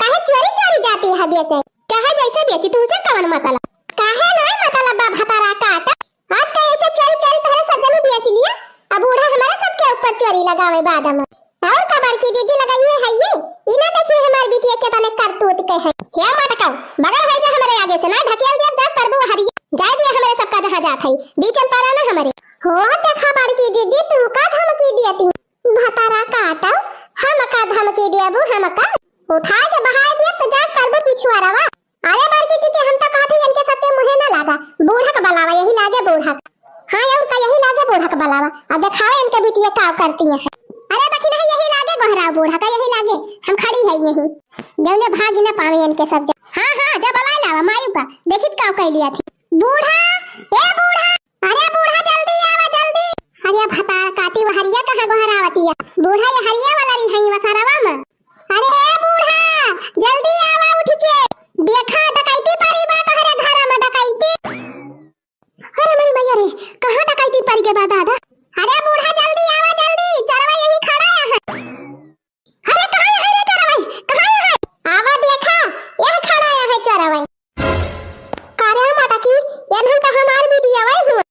काहे चोरी चोरी जाती है बेचे? चाहे जैसे बेची, तुझे कवन मतलब? काहे नाई मतलब बा भतारा काट? आज का ऐसे चोरी चोरी तोहरे सब जनी बेच लिया, अब बूढ़ा हमारे सबके ऊपर चोरी लगावे बाद में। और का बड़की दीदी लगाई हुई है ये? ई ना देखिए हमारे बिटिया के तने करतूत के है। हे मटका, बगल हो जा हमारे आगे से, ना ढकेल दिया जा करबू हरिया। जाए दिया हमारे सबका जहाँ जात है, बीच में पड़ा ना हमारे। हो देखा बड़की दीदी, तू का धमकी दिया ती? भतारा काटव, हम का धमकी देबू हमका? उठा के बहाय दिया तो जा करबू पिछुआरवा। अरे बड़की जीजी, हम तो कहत हई इनके सबके मुँहे ना लागा, बूढ़ा के बलावा, यही लागे बूढ़ा के। हाँ और का, यही लागे बूढ़ा के बलावा। अब देखावे इनके बिटिया का करती है। अरे दखिना है, यही लागे गोहराव बूढ़ा का, यही लागे। हम खड़ी है यही, जौने भागी ना पावे इनके सब जन। हाँ हाँ, जा बलाय लावा मायू का, देखित का कैली थी। बूढ़ा, ए बूढ़ा, अरे बूढ़ा जल्दी आवा जल्दी। अरे भतार काटी, वो हरिया कहाँ गोहरावतिया? बूढ़ा ये हरिया वाला रही है वसरवा में। अरे ए बूढ़ा, जल्दी आवा उठ के। देखा डकैती परी बा तोहरे घर में डकैती। अरे मोरी मैया रे, कहाँ डकैती परी के बा दादा? अरे बूढ़ा जल्दी आवा जल्दी, चोरवा यही खड़ा है। अरे कहाँ है रे चोरवा? कहाँ है? आवा देखा, यह खड़ा है चोरवा। का रे मटकी, एनहन तो हमार बिटिया वही हुआ।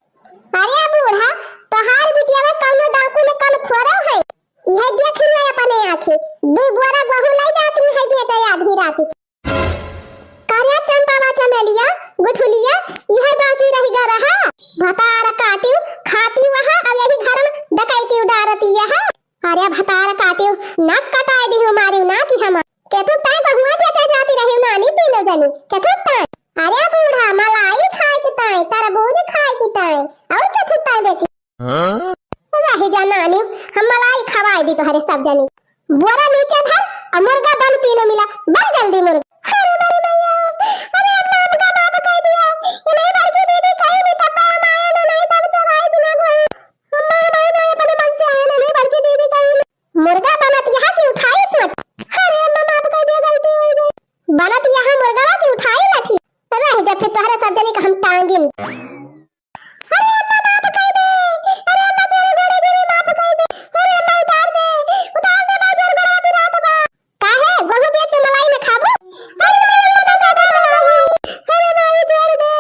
अरे बूढ़ा, तोहार बिटिया में कौनो डाकू ने कम थोड़ा है। यह देख लिया अपने आँखें, दू बोरा गहूँ ले जाती है बेचे आधी रात। का रे चंपावा चमेलिया, गुठुलिया, यह बाकी रह गया रहा। भतार काटियो, खाती वहाँ, अब यही घर में डकैती उडारती है। अरे भतार काटियो, नाक कटाए दिहो मारियो ना कि हम। केथुक ताई बहुआ बेचे जाती रही नानी तीनों जनी। केथुक ताई। अरे बूढ़ा, मलाई खाए के ताई, तरबूज खाए के ताई, और केथुक ताई बेची? हाँ? रही जा नानी, हम मलाई खवाए दी तोहरे सब जनी। बोरा नीचे धर, और मुर्गा बन तीनों मिला, बन जल्दी मुर्गा। अरे मेरे मैया, अरे अपना आपका बाप कह दिया, ये नहीं बड़की दीदी कहीं भी तब हम आए ना, नहीं तब चढ़ाई दिला कोई। अम्मा, हमारे तो अपने मन से आए ना, नहीं बड़की दीदी कहीं अरे अम्मा, माफ कर दे। अरे अम्मा, तोरे गोड़े गिरी, माफ कर दे। अरे अम्मा, उतार दे, उतार दे, माई, तोरे गोड़वा पिरात बा। काहे? गोहूँ बेच के मलाई न खाबू? अरे माई, अरे माई, अरे माई, छोड़ दे।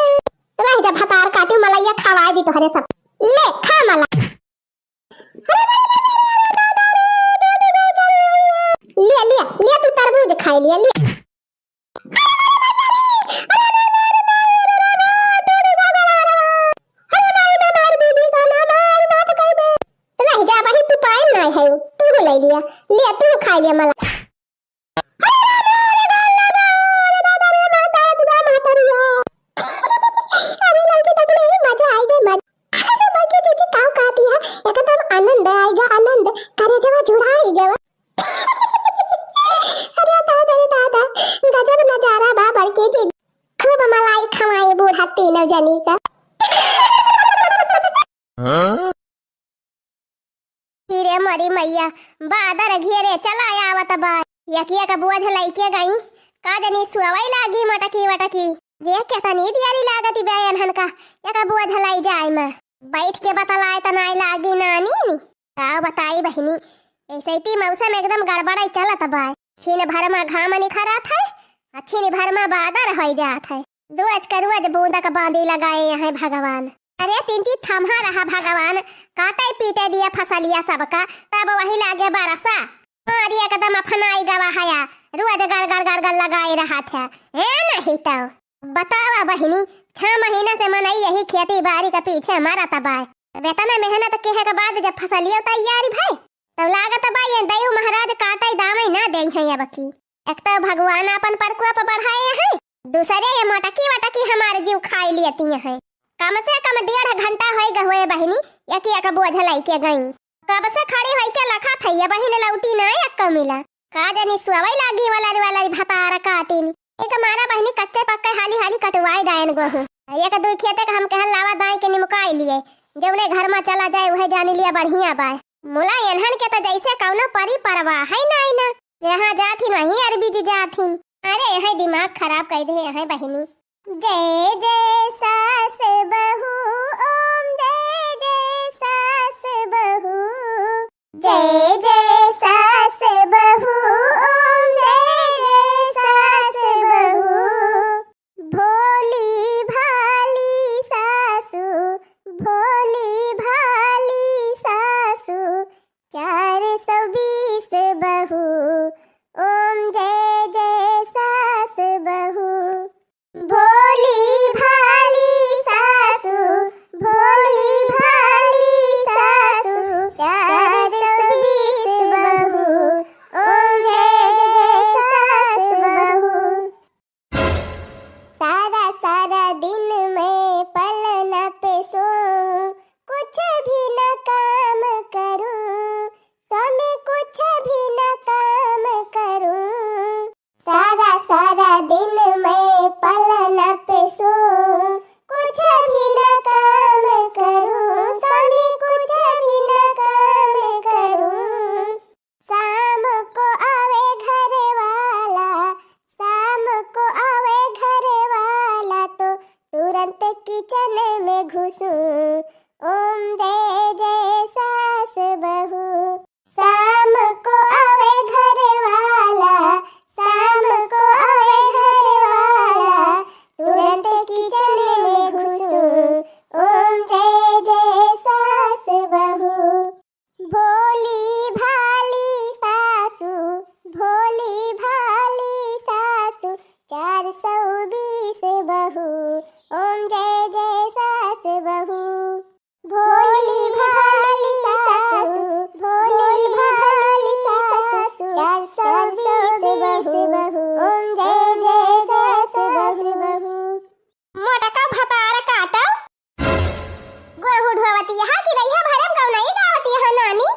रह जा, भतार काटी, मलइया खवाए दी तोहरे सब। ले, खा मला। लिया, लिया, लिया, तू तरबूज खाए लिया, लिया। रह जा, वही तू पाए ना है, तू ले लिया, लिया, तू खा लिया मला। अरे लड़की देख ले, मजा आई गई, मजा। बड़की जीजी काऊ कहती है, एकदम आनंद आएगा, आनंद, करेजवा जुड़ा आई गवा। अरे दादा रे दादा, गजब नजारा बा बड़की जीजी। खूब मलाई खवाए बूढ़ा तीनों जनी का। हाँ? हीरे मोरी मैया, बादर घेरे चला आवत बा। यकिया का बोझ लइके गई, का जनी सुअवई लागी मटकी वटकी। जे केतनी दियारी लागत बे एनहन का, एका बोझ लई जाए में। बैठ के बतलाए त नाई लागी नानी नी। का बताई बहिनी, ऐसे ती मौसम एकदम गड़बड़ाई चलत बा। छिन भर में घाम निखरत है, आ छिन भर में बादर होई जात है। रोज का रोज बूंदा का बांदी लगाए हैं भगवान। अरे तिनची थम्हा रहा भगवान, काटे पीटे दिया फसलिया सबका, तब वही लागे बरसा। और एकदम अफनाई गवा हया, रोज गड़ गड़ गड़ गड़ लगाए रहा था। है नहीं तो बतावा बहिनी, छह महीना से मनई यही खेती बाड़ी के पीछे मरत बा। अब इतना मेहनत किहे के बाद जब फसलियो तैयार भई, तब लागत बा ये दयू महाराज काटे दामे ना देई हैं अब की। एक तो भगवान आपन प्रकोप बढ़ाए हैं, दूसरे ये मोटकी वटकी हमार जीव खाई लेती हैं। कम से कम डेढ़ घंटा होई गए हुए बहिनी, एक एक बोझ लइके गई। कब से खड़ी होई के लखत है, ये बहिन लौटी ना एक मिला। का जानी सुअवई लागी वाला वाला भतार काटिन। एक मारा बहिनी कच्चे पक्के हाली हाली कटवाई डायन गोहूँ। एक दुई खेते का हम कहल लावा दाई के निमकाई लिए, जौने घर में चला जाए उहे जानी लिया बढ़िया बाय। मुला एनहन के त जैसे कौनो परी परवाह है नाई ना। जहाँ जाथिन वहीं अरबी जी जाथिन। अरे यही दिमाग खराब कर दे है बहिनी। जय जय सास बहू, ओम जय जय सास बहू। जय जय सास बहू, ओम जय जय सास बहू। भोली भाली सासू, भोली भाली सासू, चार सौ बीस बहू, ओम जय जय सास बहू। भोली भाली सासू, भोली भाली सासू, चार सौ बीस बहू, ओम जय जय सास बहू। सारा सारा दिन मैं पलना पे सोऊं, कुछ भी न काम करूं, स्वामी कुछ भी न काम करूं। सारा सारा दिन मैं पलना पे सोऊं, कुछ भी न काम करूं, स्वामी कुछ भी न काम करूं। शाम को आवे घर वाला, शाम को आवे घर वाला तो तुरंत किचन में घुसूं। ओम जय जय सास बहू। शाम को आवे घर वाला, शाम को आवे घर वाला, तुरंत किचन में घुसूं। ओम जय जय सास बहू। भोली भाली सासू, भोली भाली सासू, चार सौ बीस बहू, ओम जय जय सास बहू। भोली भाली सासू, भोली भाली सासू, चार सौ बीस बहू, ओम जय जय सास बहू। मोटका भतार काटो। गोहूँ ढोवती यहाँ कि रहिया भरम गौनई गावती यहाँ नानी।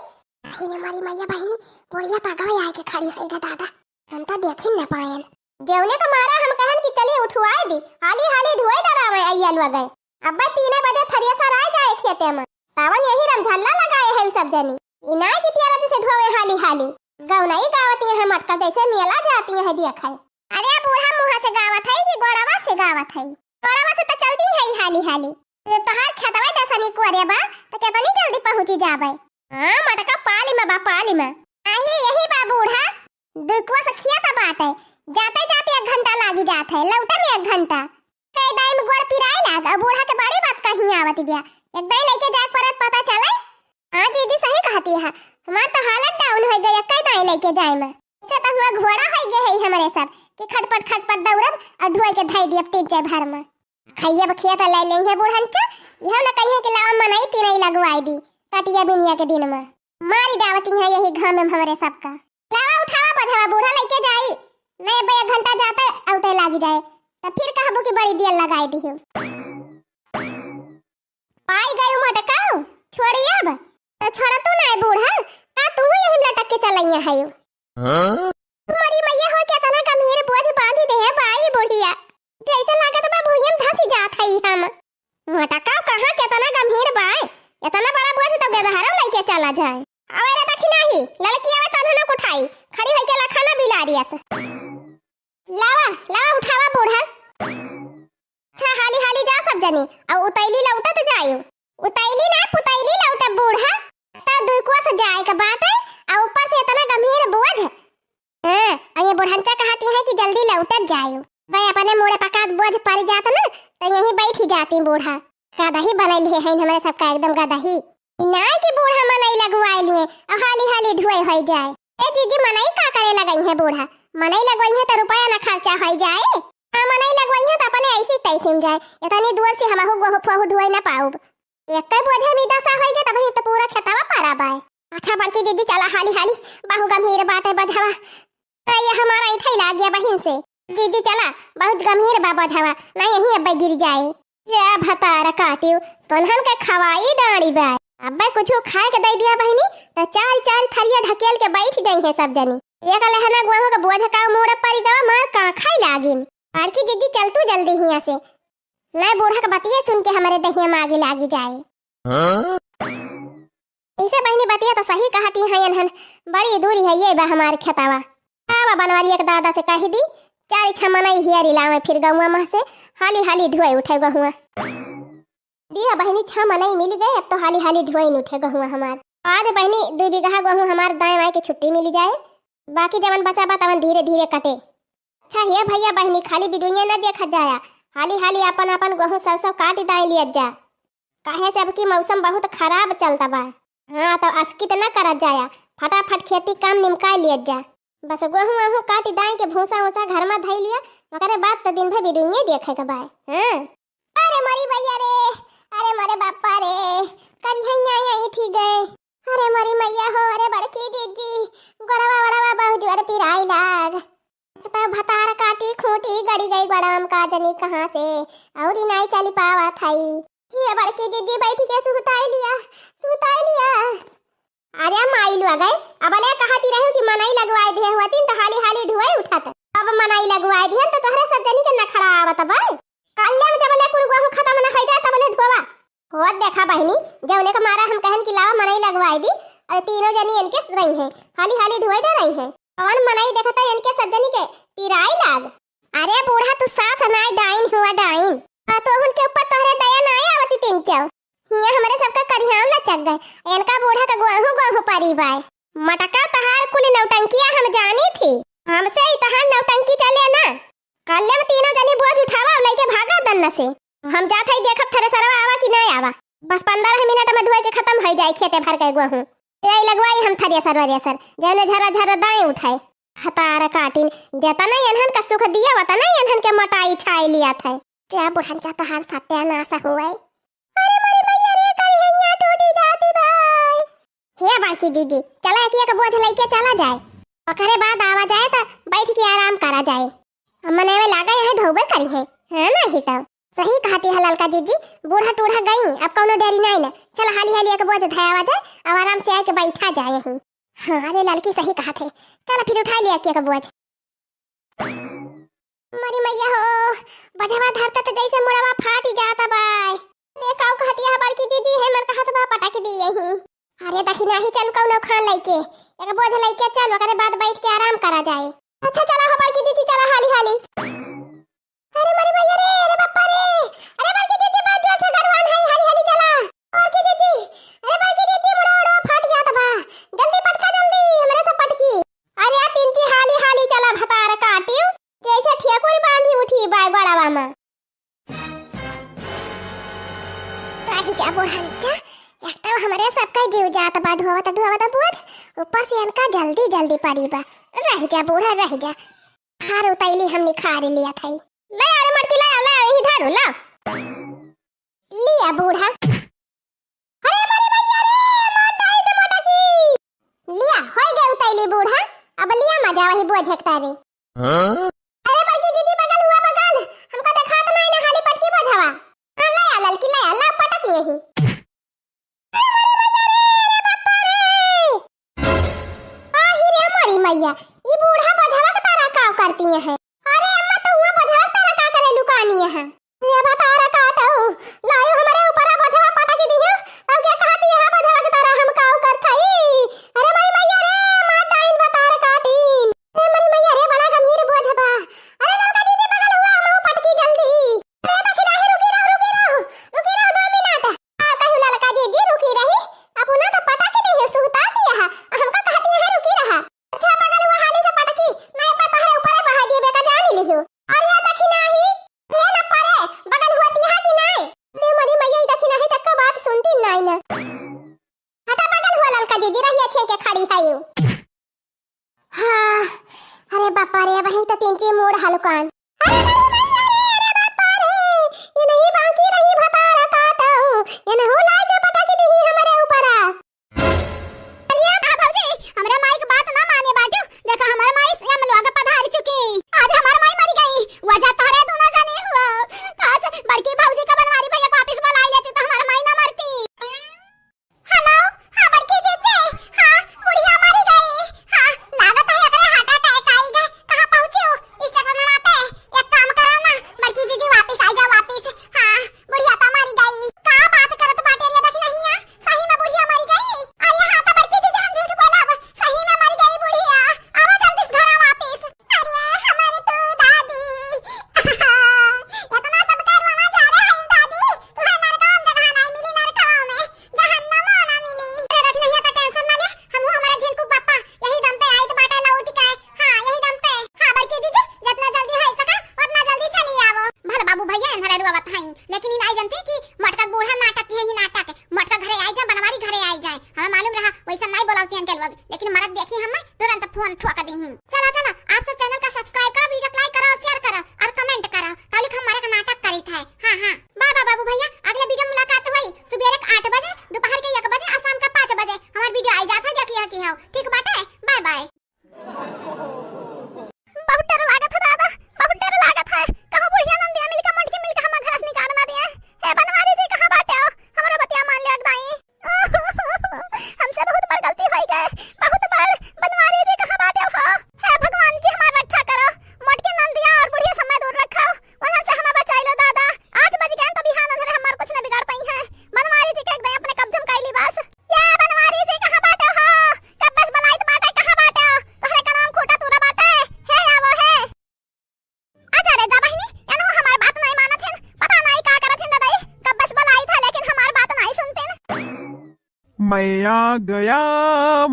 अरे ने मारी मैया बहिनी, बुढ़िया पगवा आए के खड़ी है ग दादा। हम तो देखी न पायन। जेवने का मारा हम कहन कि चली उठवाए दी, हाली हाली ढोए डरावे अइया लोग गए। अब्बे तीने बजे थरिया सराय जाए खेते में। तावन यही रमझल्ला लगाए है सब जनी। इनाय की तियारती से ढोवे हाली हाली। गौनई गावती है मटका जैसे मेला जाती है देखे। अरे बूढ़ा मुँह से गावत है कि गोड़वा से गावत है? गोड़वा से तो चलती है। हाली हाली। तोहार खेतवा दसनी कोरे बा, त केतनी जल्दी पहुँची जाबे। हाँ, मटका पाली में बा, पाली में। अही, यही बा बूढ़ा, दुकुआ से खेत बाटे, जाते जाते एक घंटा लागी जात है, लौटे में एक घंटा। कई दाई में गोड़ पिराए लाग, अब बूढ़ा के बड़ी बात कहीं आवत बिया, एक दाई लइके जाए परत पता चले। हाँ जीजी सही कहती है, हमार तो हालत down होइ गई, कई दाई लइके जाए में। से तो हुआ घोड़ा होइ गए है हमरे सब कि खटपट खटपट दौड़ब और ढोए के धई दियब तीन चार भर में। खइया बखिया त ले लेइहे बुढ़ंचा, इहो न कहिए कि लावा मनई तिनई लगवाई दी, कटिया बिनिया के दिन में। मारी डावती है यही घाम में हमरे सबका। लावा उठावा बझवा, बूढ़ा लइके जाई, नहीं अबे एक घंटा जाते अउते लागी जाए, त फिर कहबू कि बड़ी देर लगाई दी हो। पाई गई मटकाऊ, छोड़ी अब, त छोड़ा तू नहीं बूढ़ा, का तू यही लटक के चलइया है? हाँ? मरी मैया हो, केतना गंभीर बोझ बांधी दे है बाई बुढ़िया। जैसे लागत बा भुइयम धसी जात हई हम। मटकाऊ कहाँ केतना गंभीर बा, एतना बड़ा बोझ तो गदहरव लइके चला जाए। अवे रे दखिनाही, लड़की अवे तन्हनक उठाई, खड़ी होइके लखा ना बिलारियस। लावा, लावा उठावा बूढ़ा। अच्छा हाली हाली जा सब जनी, अउ उतैली लौटत जायु। उतैली ना पुतैली लौटब बूढ़ा, त दुई कोस जाए के बाटे, अउ ऊपर से एतना गंभीर बोझ। हाँ, अउ ये बुढ़ंचा कहती है कि जल्दी लौटत जायु। भाई अपने मुड़े पकात बोझ पड़ जात ना, त यहीं बैठी जाती बूढ़ा। गदही बनैले है हमरे सबका एकदम गदही। नाई कि बूढ़ा मनई लगवाए लिए, अउ हाली हाली ढुए होइ जाए। ए जीजी मनई का करे लगई है बूढ़ा, मनई लगवाई है त रुपया ना खर्चा होइ जाए। हाँ, मनई लगवइहे त अपने ऐसी तैसी में जाए। इतनी दूर से हमहू गोहू फोहू ढुए न पाउब। एक्कै बोझे में दसा होइगे तब ही त पूरा खेतवा पारा बाय। अच्छा बड़की दीदी चला हाली हाली, बहु गंभीर बाटे बझवा। अरे ये हमारा इठै लाग गया बहिन से। दीदी चला, बहुत गंभीर बा बझवा, ना यहीं अब्बै गिर जाए। जे भतार काटियो, तोन्हन के खवाई डाँड़ी बाय। अब्बै कुछु खाए के दइ दिया बहिनी, त चार चार थरिया ढकेल के बैठ जइहे सब जनी। एक लेहना गोहूँ के बोझ का मोड़ परि गवा, मार काँखै लागिन। बड़की जिज्जी चल तू जल्दी हियाँ से, नाहीं बूढ़ा के बतिये सुन के हमरे दहिया में आगी लागी जाए। हाँ? ऐसे बहिनी बतिया त सही कहती हैं इन्हन, बड़ी दूरी है ये बा हमार खेतवा। आवा बनवारी एक दादा से कहि दी, चार छह मनई हियारी लावे फिर गौवा मह से, हाली हाली ढुए उठे गहुआ। दिया बहिनी, छह मनई मिलि गए, अब तो हाली हाली ढुआइन उठे गहुआ हमार। आज बहिनी, दुइ बिगहा गहूँ हमार दाएँ बाएँ के छुट्टी मिलि जाए, बाकी जवन बचा बा तवन धीरे धीरे कटे। अच्छा हे भइया बहिनी, खाली बिडुइया न देखत जाया, हाली हाली आपन आपन गहूँ सरसों काटि दाएँ लियत जा, काहे से अब की मौसम बहुत खराब चलता बा। हाँ, तो अस्कित न करत जाया, फटाफट खेती काम निमकाए लियत जा। बस गहूँ वहूँ काटि दाएँ के भूसा ऊसा घर मा धइ लिया, ओकरे बाद तो दिन भर बिडुइये देखे के बाय। हाँ। अरे मरी भइया रे, अरे मरे बापा रे, करिहैया यहीं थी गए। अरे मरी मैया हो, अरे बड़की जिज्जी, गोड़वा वड़वा बहुत जोर पिराई लाग। तब भतार काटी खूंटी गड़ी गई गोड़वा में का जनी कहाँ से, अउरी नाई चली पावत हई। ये बड़की जिज्जी बैठ के सुताई लिया, सुताई लिया। अरे माई लोग, अबले कहती रहू कि मनई लगवाए दिहे होतिन त हाली हाली ढुए उठत। अब मनई लगवाए दिहन त तोहरे सब जनी के नखड़ा आवत बा। कल्ले में जबले कुल गोहूँ खतम न होइ जाए तबले ढोवा। होत देखा बहिनी, जउने के मारा हम कहन कि लावा मनई लगवाए दी, अरे तीनों जनी इनके रही हैं, हाली हाली ढुए डरई हैं। कौन मनई देखता इनके सब जनी के पिराई लाग। अरे बूढ़ा, तू सास नाई, डाइन हुआ डाइन। आ तोहन के ऊपर तोहरे दया नाई आवती तीन चौ। हियाँ हमरे सबका करिहाव लचक गए। इनका बूढ़ा का गोहू गोहू परी बाय। मटका तहार कुल नौटंकिया हम जानी थी। हमसे ही तहार नौटंकी चले ना। कल्ले में तीनों जनी बोझ उठावा और लइके भागा दन्न से। हम जात हई देखब थ्रेसरवा आवा कि ना आवा। बस पन्द्रह मिनट में ढोए के खतम होइ जाए खेते भर के गोहू। ए लगवाई हम थ्रेसर वरेसर, जने झरा झरा दाएँ उठाए। हतार काटिन, जतना एन्हन का सुख दिया, वतना एन्हन के मोटाई छाई लिया था। जा बुढ़न जा, तोहार सत्यानाश होए। अरे मोरी मैया रे, करिहैया टूटी जाती भाई। हे बड़की दीदी, चला एक एक बोझ लइके चला जाए, ओकरे बाद आवा जाए त बैठ के आराम करा जाए। अब मनई में लागा यहाँ ढोबे करिहे, हाँ नाहीं तो। सही कहती है ललका जिज्जी, बूढ़ा टूढ़ा गई, अब कौनो डेरी नाई ना। चला हाली हाली एक बोझ धयावा जाए, अब आराम से आके बैठा जाए यहीं। हाँ, अरे ललकी सही कहत है। चला फिर उठाई लिया के एक बोझ। मरी मैया हो, बझवा धरता त जैसे मुड़वा फाटी जाता बाय। अरे काऊ कहती है बड़की दीदी, है मन कहत बा पटक दी यहीं। अरे दखिनाही चल कौनो खान लइके, एक बोझ लइके चल, ओकरे बाद बैठ के आराम करा जाए। अच्छा चला हो बड़की दीदी, चला हाली हाली। अरे मरी मैया रे, अरे बापा रे, अरे बड़की दीदी रहि जा बूढ़ा, रहि जा। एक तो हमरे सबका जीव जात बा, ढोवत ढोवत बोझ, ऊपर से इनका जल्दी जल्दी परी बा। रहि जा बूढ़ा, रहि जा। खार उतैली हमनी खार लिया थाई। ले आ रे मटकी, ले आ, ले आ, यही धरू, ला। लिया बूढ़ा। अरे बड़ी भैया रे, मार डाई से मोटा की। लिया, होई गए उतैली बूढ़ा, अब लिया मजा वही बोझ एक तारे। हाँ? अरे बड़की दीदी, बगल हुआ बगल, हमका देखात नाई ना, हाली पटकी बोझवा। हाँ, ले आ ललकी, ले आ, ला पटक ले ही। अरे बड़ी भैया रे, अरे बापा रे। आही रे मोरी मैया, ई बूढ़ा बोझवा के तारा काव करती है। अरे अम्मा, तो हुआ बोझवा के तारा का करे लुकानी है? रे भतार काटऊ, लायू हमरे ऊपर बोझवा पटक दियो। अब क्या कहती है बोझवा के तारा हम काव करत हई? अरे मोरी मैया रे, मार डाइन भतार काटीन। अरे मोरी मैया रे, बड़ा गंभीर बोझ बा। अरे ललका दीदी, बगल हुआ, हमहू पटकी जल्दी। अरे दखिना ही, रुकी रहो, रुकी रहो, रुकी रहो दो मिनट। आ, कहू ललका दीदी, रुकी रही, अपना तो पटक दियो, सुहता दिया है, हमका कहती है रुकी रहा। अच्छा बगल हुआ, हाली से पटकी, नहीं पता है ऊपर बहा दिए बेटा, जान ही लिहो। अरे दखिना ही, रे न परे, बगल हुआ तिहा कि नाय? रे मोरी मैया, ई दखिना ही तक का बात सुनती नाय न। हटा बगल हुआ ललका जीजी, रहिया छे के खड़ी है यू। हाँ, अरे बापा रे, वही तो तीन ची मूड़ हलकान। अरे मोरी मैया रे, अरे बापा रे, ये नहीं बाकी रही भतार काटो, ये नहीं लाके पटक दी हमरे ऊपर। अरे हाँ भौजी, हमरे माई के बात ना माने बाटू। देखा, हमार माई यमलोक पधार चुकी। आज हमार माई मर गई, वजह तोहरे दोनों जने हुआ। काश, बड़की भौजी का बनवारी भैया को वापिस बुलाई लेती तो हमार माई ना मरती। हेलो, हाँ बड़की जीजी, हाँ, बुढ़िया मरी गई। हाँ, लागत है एकरे heart attack आई गए। कहाँ पहुँची हो? स्टेशनवा पे। एक काम करो ना, बड़की जीजी वापिस आई जाओ वापिस। हाँ, बुढ़िया तो मरी गई। का बात करत बाटे रे दखिनहिया? सही में बुढ़िया मरी गई? अरे हाँ तो बड़की जीजी, हम झूठ बोलब, सही में मरी गई बुढ़िया। आवा जल्दी से घरा वापिस। अरे हमारी तो दादी, इतना सब करवावा जा रहे हैं दादी, तुहे नरकवा में जगह नहीं मिली, नरकवा में, जहन्नम में ना मिली। अरे दखिनहिया तो tension ना ले, हम हमारे झिनकू पापा यही दम पे आइत बाटे लौट के। हाँ, यही दम पे। हाँ, बड़की जीजी, जितना जल्दी हो सका, उतना जल्दी चली आवो। भले बाबू भैया एन्हरे रुआ बताई, लेकिन ई नाई जानती कि मटका बूढ़ा नाटक है, ही नाटक। मटका घरे आई जाए, बनवारी घरे आई जाए। हमें मालूम रहा, वैसा नाई बोलावती इनके लोग, लेकिन मरद देखी हमें तुरंत फोन ठुआ कर दी। चला, चला, आप सब channel का subscribe करो, video like करो, share करो और comment करो, ताकि हमारे का नाटक करी थे। हाँ, हाँ, bye bye बाबू भैया, अगले video में मुलाकात हुई सुबह के आठ बजे, दोपहर के एक बजे और शाम का पाँच बजे। हमारे video आई जात है, देख लिया कि हो। ठीक बाटे, bye bye। बहुत डर लागत है दादा, बहुत डर लागत है। कहूँ बुढ़िया नंदिया मिलके, मोटकी मिलके हमार घर से निकाल ना दिए। हे बनवारी जी, कहाँ बाटे हो? हमारा बतिया मान लियो दाई। हमसे बहुत बड़ गलती होई गए, बहुत बड़। बनवारी जी, कहाँ बाटे हो? हे भगवान जी, हमार रक्षा करो। मोटकी नंदिया और बुढ़िया से हमें दूर रखो, वहाँ से हमें बचाई लो दादा। आज बच गए तो बिहान अंधेरे हमार कुछ न बिगाड़ पाई है। बनवारी जी के एक दे अपने कब्जे में कैली बस। या बनवारी जी, कहाँ बाटे हो? कब बस बलाइत बाटे, कहाँ बाटे हो? तोहरे कनवा में खूंटा तूरा बाटे। हे आवो हे। अच्छा रे जा बहिनी, एनहु हमार बात नहीं मानत हिन। पता नहीं का करत हिन दादाई। कब बस बलाइत है लेकिन हमार बात नहीं सुनतिन। मैं आ गया,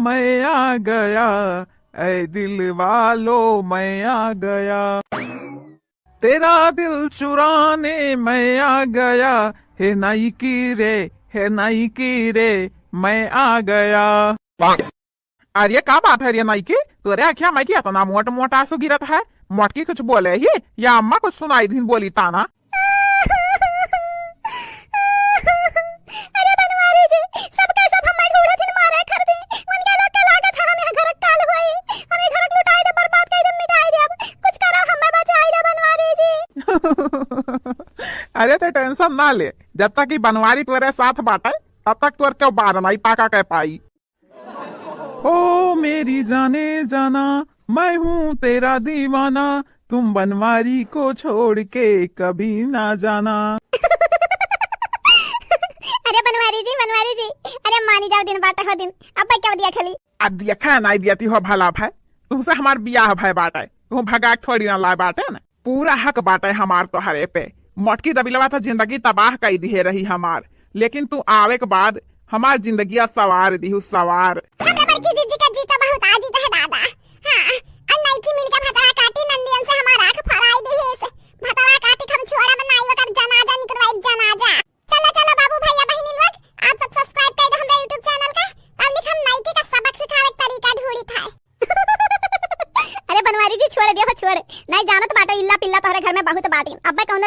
मैं आ गया, ऐ दिल वालो मैं आ गया। तेरा दिल चुराने मैं आ गया, हे नाइकी रे, हे नाइकी रे, मैं आ गया। अरे का बात है रे नाइकी, तोरे आँखिया में की इतना मोट मोट आंसू गिरत है? मोटकी कुछ बोले ही या अम्मा कुछ सुनाई दिन बोली ताना? अरे बनवारी जी, सबके सब हमें ढूंढत हिन मारे खरदी। उनके लोग के लागत है हम यहाँ घर काल होई। हम ई घर लुटाई दे, बर्बाद कर दे, मिटाई दे। अब कुछ करो, हमें बचाई दे बनवारी जी। अरे ते tension ना ले, जब तक ई बनवारी तोरे साथ बाटे, तब तक तोर के बार नहीं पाका के पाई। ओ मेरी जाने जाना, मैं हूँ तेरा दीवाना, तुम बनवारी को छोड़ के कभी ना जाना। अरे बनवारी जी, बनवारी जी, अरे मानी जाओ, दिन बाटे हो दिन, अब क्या दिया खाली? अब दिया खा नहीं दिया ती हो भला भाई, तुमसे हमार बियाह भाई बाटे, तुम भगा के थोड़ी ना लाए बाटे ना। पूरा हक बाटे हमार तोहरे पे। मोटकी दबिलवा तो जिंदगी तबाह कई दिहे रही हमार, लेकिन तू आवे के बाद हमार जिंदगिया सवार दिहू, सवार। हमरा बड़की जीजी का जीजा बहुत आ जीजा है दादा। हाँ, और नईकी मिलके भतरा काटी नंदियन से हमार आँख फराई दिहिस। भतरा काटी हम छोड़ब नाई, ओकर जनाजा निकलवाई, जनाजा। चला, चला बाबू भैया बहिन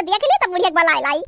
देख ली तो बुढ़िया के बलाए लाई।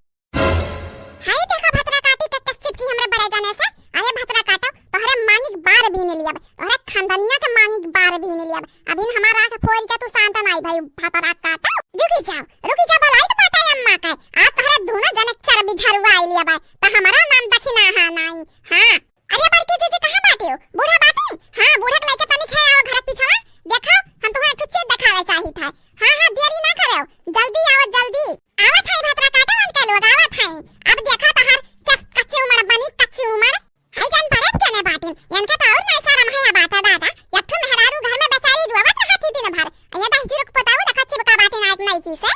हाय देखा भतरा काटी के कस चिपकी हमरे बड़े जने से। अरे भतरा काटो, तोहरे मांगी के बार भी नहीं लियाब, तोहरे खानदानिया के मांगी के बार भी नहीं लियाब। अभी हमारा आँख फोड़ के तू शांत नाई भाई भतरा काटो। रुकी जाओ, रुकी जाओ, बलाई तो पाटा अम्मा का। आज तोहरे दोनों जने चरबी झरुआ आई लियाब, तो हमारा नाम दखिना हा नाई। हाँ। अरे बड़की जीजी कहाँ बाटे हो? बूढ़ा बाटे? हाँ, बूढ़ा के लेके तनी खे आओ घर के पीछवा। देखो, हम तुम्हें एक ठो चीज दिखावे चाहित है। हाँ, हाँ, देरी ना करो, जल्दी आओ, जल्दी। आवत है भतरा काटो, उनके लोग आवत है। अब देखा तहार कस-, कच्ची उमर बनी, कच्ची उमर। हाय जान बड़े जने बाटिन, इनका तो और नहीं शरम है बाटा दादा। एक ठो मेहरारू घर में बेचारी रोवत रहती दिन भर। ये दस जीरो को बताओ, देखा चिपका बाटिन आज नई की से।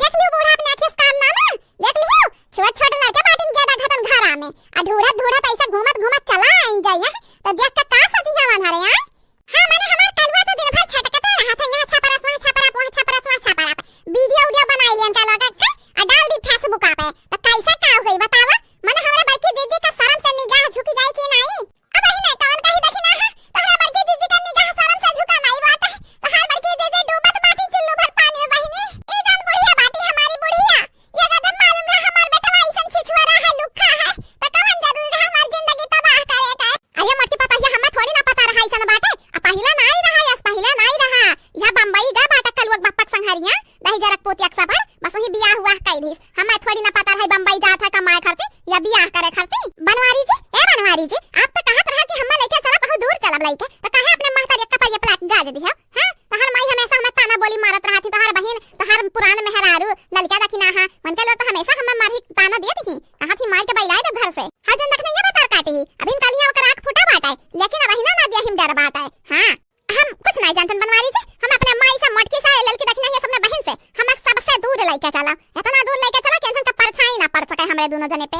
देख लियो बूढ़ा अपने आँखी से काम ना ना, देख लियो, छोट छोट लड़के बाटिन गेदा घटन घरा में, आ ढूढ़त ढूढ़त ऐसे घूमत घूमत चला आइन जाइए, तो देख के का सजी हवन हरे आए। हाँ, मने हमार कलुआ तो दिन भर छटकते रहत है, यहाँ छपरस, वहाँ छपरस, वहाँ छपरस, वहाँ छपरस। वीडियो उडियो बनाई लियन कलुआ का, आ डाल दी Facebook पे, तो कैसे का हो गई बतावा? मने हमरे बड़की जीजी का शर्म से निगाह झुक जाई कि नहीं? अब बहिने, कवन कही देखी ना है? तोहरा बड़की जीजी का निगाह शर्म से झुका नाई बाटे। तोहार बड़की जीजी डूबत बाटी चुल्लू भर पानी में बहिनी। ई जौन बुढ़िया बाटी हमारी बुढ़िया, ये गजब मालूम रहा हमार बेटवा अइसन छिछुआरा है, लुक्खा है, त कवन जरूरी रहा हमार जिंदगी तबाह करे का? अरे मोटकी पतहिया, हमें थोड़ी ना पता रहा अइसन बाटे। आ पहिला नाई रहा, यस पहिला नाई रहा। यह बम्बई गा बाटे कलुआ के बप्पा के संघरिया, दही जरक पोतिया के सफर, बस वही बियाह हुआ कई दिस। हमें थोड़ी ना पता रहे बम्बई जात है कमाए खरती या बियाह करे खरती। बनवारी जी, ए बनवारी जी, आप तो कहत रहा कि हमें लेके चला, बहुत दूर चलब लेके, तो काहे अपने महतारी के कपड़िया पलाट गाज दिया? हाँ, तोहार माई हमेशा हमें ताना बोली मारत रहत ही, तोहार बहिन, तोहार पुरान मेहरारू, ललका दखिना हा, उनके लोग तो हमेशा हमें मारी ताना देत ही, कहत ही माई के बैलाए दे घर से। हाँ, जन दखिना ये बतार काटी ही, अभी कल ही ओकर आँख फूटा बाटे, लेकिन अब अहिना ना दिया हिम डर बाटे। हाँ, हम कुछ नहीं जानतन बनवारी जी, हम अपने माई से मोटकी से ललकी दखिना ये सबने बहिन से, हम सबसे दूर लेके चला, इतना दूर लेके चला कि इनका परछाई ना पड़ सके हमरे दोनों जने पे।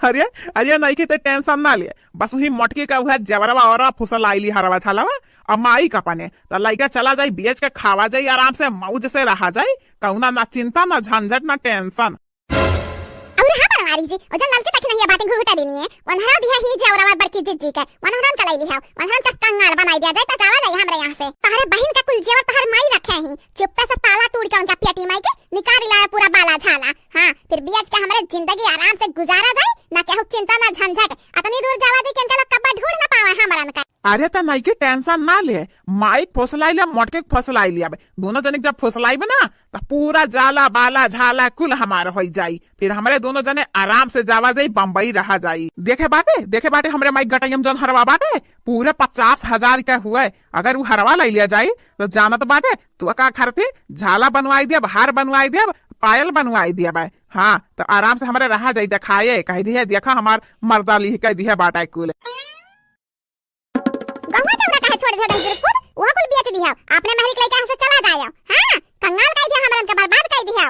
अरे, अरे, नहीं के ते टेंशन ना ले, बस वही मोटकी का वह जबरवा और फुसल आइली हरवा छालवा, अब माई का पने, त लइका चला जाई, बेच के खावा जाई, आराम से मौज से रहा जाई, कौना ना चिंता, ना झंझट, ना टेंशन। और हाँ बनवारी जी, ओ जो ललकी तक नहीं बाटे घुघुटा देनी है, वनहरा दिया ही जे औरवा बड़की जिज्जी के, वनहरन का लई लिहा, वनहरन का कंगाल बनाई दिया जाए, त जावा जाई हमरे यहाँ से। तहरे बहिन का कुल जेवर तहर माई रखे ही, चुप्पे से ताला तोड़ के उनका पेटी माई के निकाल लाए पूरा बाला झाला। हाँ, फिर बियाज के हमरे जिंदगी आराम से गुजारा जाए, ना केहू चिंता ना झंझट। अतनी दूर जावा जी कि इनका लोग कब्बा ढूंढ ना पावे हमरन का। अरे त नाई के टेंशन ना ले, माई के फुसलाई ले, मोटके के फुसलाई ले। अब दोनों जने के जब फुसलाइबे ना, त पूरा जाला बाला झाला कुल हमार होई जाई। फिर हमरे दोनों जने आराम से जावा जाई, बम्बई रहा जाई। देखे बाटे, देखे बाटे हमरे माई गटैयम जौन हरवा बाटे, पूरे पचास हजार के हुए। अगर उ हरवा लई लिया जाई, त जानत बाटे, तू का खरती झाला बनवाई देब, हार बनवाई देब, पायल बनवाई देब। हाँ, त आराम से हमरे रहा जाई, देखाए, कह दिहे, देखा हमार मर्दा लिह कह दिहे बाटे कुल। गौवा चौरा काहे छोड़ दिया दही गुरुकुल? वहाँ कुल बेच दिया। अपने महरी के लइका हमसे चला जाया। हाँ, कंगाल कह दिया, हमरन के बर्बाद कह दिया।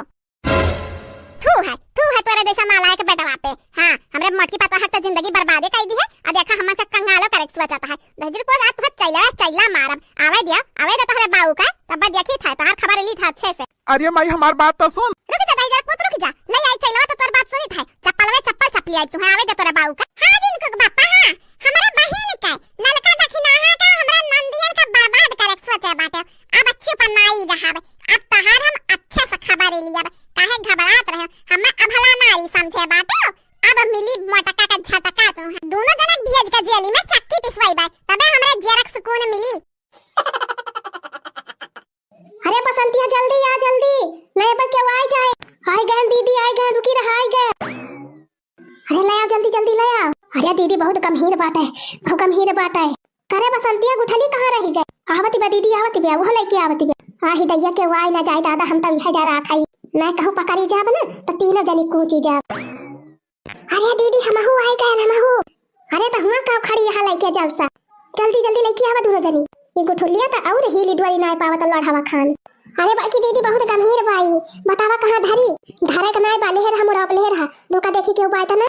थू है, थू है तोरे जैसा नालायक बेटवा पे। हाँ, हमरे मोटकी पतोह के तो जिंदगी बर्बादे कह दी है। अब देखा हमन के कंगालो करे के सोचत है। दही गुरुकुल आज तुहर चैला, चैला मारब। आवे दिया, आवे दे तोहरे बाऊ का, तब देखी था, तोहर खबर ली था अच्छे से। अरे माई, हमार बात तो सुन। रुक जा, दाई, जरा पुत रुक जा। ले आई चैलवा तो तोर बात सुनित है। चप्पलवे चप्पल चपली आई, तुहे आवे दे तोरा बाऊ का। हाँ, जिनको के बापा, हाँ। हमारा बहिन के, ललका दखिनाहा का, हमरा नंदियन का बर्बाद करे के सोचे बाटे। अब अच्छी पर नाई रहब। अब तहार हम अच्छे से खबर लियब। काहे घबरात रहे? हम अभला नारी समझे बाटे। अब मिली मोटका का झटका तुहे। दोनों जनक भेज के जेली में चक्की पिसवाई बा। तबे हमरा जेरक सुकून मिली। अरे बसंतिया, जल्दी आ, जल्दी, नहीं पर केहू आइ जाए। आइ गए दीदी, आइ गए, रुकी रहा, आइ गए। अरे ले आओ, जल्दी, जल्दी ले आओ। अरे दीदी बहुत गंभीर बात है, बहुत गंभीर बात है। करे बसंतिया, गुठली कहाँ रहि गए? आवति बा दीदी, आवति बा, वो लेके आवति बा। आही दैया, केहू आइ ना जाए दादा, हम तब यह डरा खाई। नहीं कहूँ पकड़ी जाब ना, तो तीनों जनी कूची जाब। अरे दीदी, हमहू आइ गए, हमहू। अरे त हुआं का खड़ी यहाँ लइके जलसा। जल्दी, जल्दी लइके आवा दोनों जनी। ये गुठुलिया त और हीली डोली नाय पावत लड़हवा खान। अरे बड़की दीदी बहुत गंभीर बाई। बतावा कहाँ धरी? धरे के नाय बा, लेहर हम उड़ाप लेहर हा। लोका देखी केहू बाय त ना?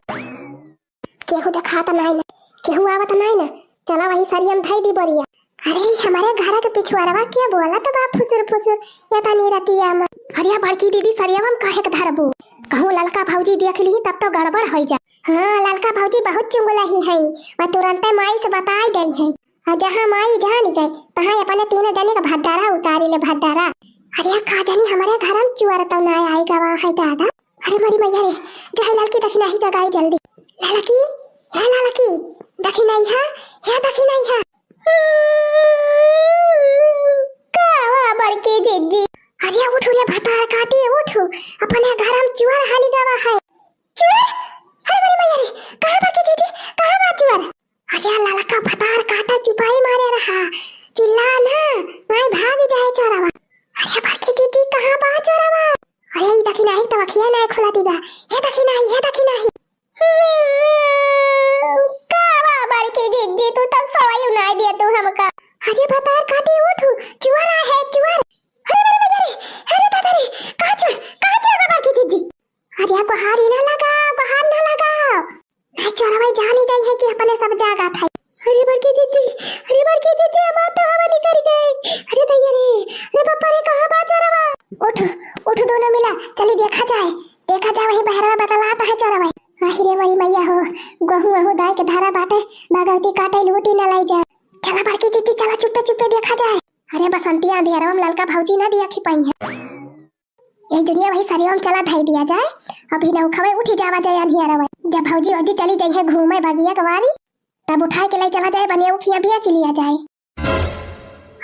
केहू देखात नाय ना। केहू आवत नाय ना। चला वही सरियम धई दी बोरिया। अरे, हमरे घर के पिछुआरवा के बोलत बा फुसुर फुसुर, एतनी रतिया में। अरे, बड़की दीदी, सरियवा में काहे के धरबू? कहूँ ललका भौजी देख ली तब तो गड़बड़ होइ जा। हाँ, ललका भौजी बहुत चुंगलही है, वह तुरंते माई से बताई देई है। और जहाँ माई जान गए, तहाँ अपने तीनों जने का भद्दारा उतारी ले, भद्दारा। अरे का जानी हमरे घर में चुअर तो ना आए गवा है दादा। अरे मोरी मैया रे, जाए ललकी दखिनाही जगाई जल्दी। ललकी, हे ललकी, दखिनाही है, हे दखिनाही है। का हुआ बड़की जिज्जी? अरे उठू रे भतार काटी, उठू। अपने घर में चुअर हाली गवा है। चुअर? अरे मोरी मैया रे, कहाँ बड़की जिज्जी, कहाँ बा चुअर? अरे ललका भतार काटा चुपाई मारे रहा, चिल्ला ना, नाहीं भाग जाए चोरवा। अरे बड़की जिज्जी कहाँ बा चोरवा? अरे ई दखिनाही तो अखिया नाहीं खुला दिबा, हे दखिनाही, हे दखिनाही। का बा बड़की जिज्जी, तू तब सोई नाहीं दिया तू हमका। अरे भतार काटी उठू, चुअर आए है, चुअर। अरे, अरे, अरे, अरे, अरे दादा रे, कहाँ चुअर, कहाँ चुअर बा बड़की जिज्जी? अरे गोहारी ना लगाओ, गोहार ना लगाओ। नहीं चोरवा जानी जाई है कि अपने सब जागत है। अरे बड़की जिज्जी, अरे बड़की जिज्जी, हमार तो हवा निकल गई। अरे दैया रे, अरे बापा रे, कहाँ बा चोरवा? उठ, उठ दोनों मिला, चली देखा जाए, देखा जाए वही बहरवा बतलात है चोरवा। आहि रे मोरी मैया हो, गोहूँ वहूँ दाई के धारा बाटे, भगवती काटे लूटी न लाई जाए। चला बड़की जिज्जी, चला चुप्पे चुप्पे देखा जाए। अरे बसंतिया, अंधेरवा में ललका भौजी ना दिया खिपाई है। ए जुनिया वही सरिया में चला धई दिया जाए, अभी नौखवे उठी जावा जाए अंधियारवा। जब भौजी वौजी चली जाई है घूमे बगिया के वारी, तब उठाए के ले चला जाए बनिया उखिया बेच लिया जाए।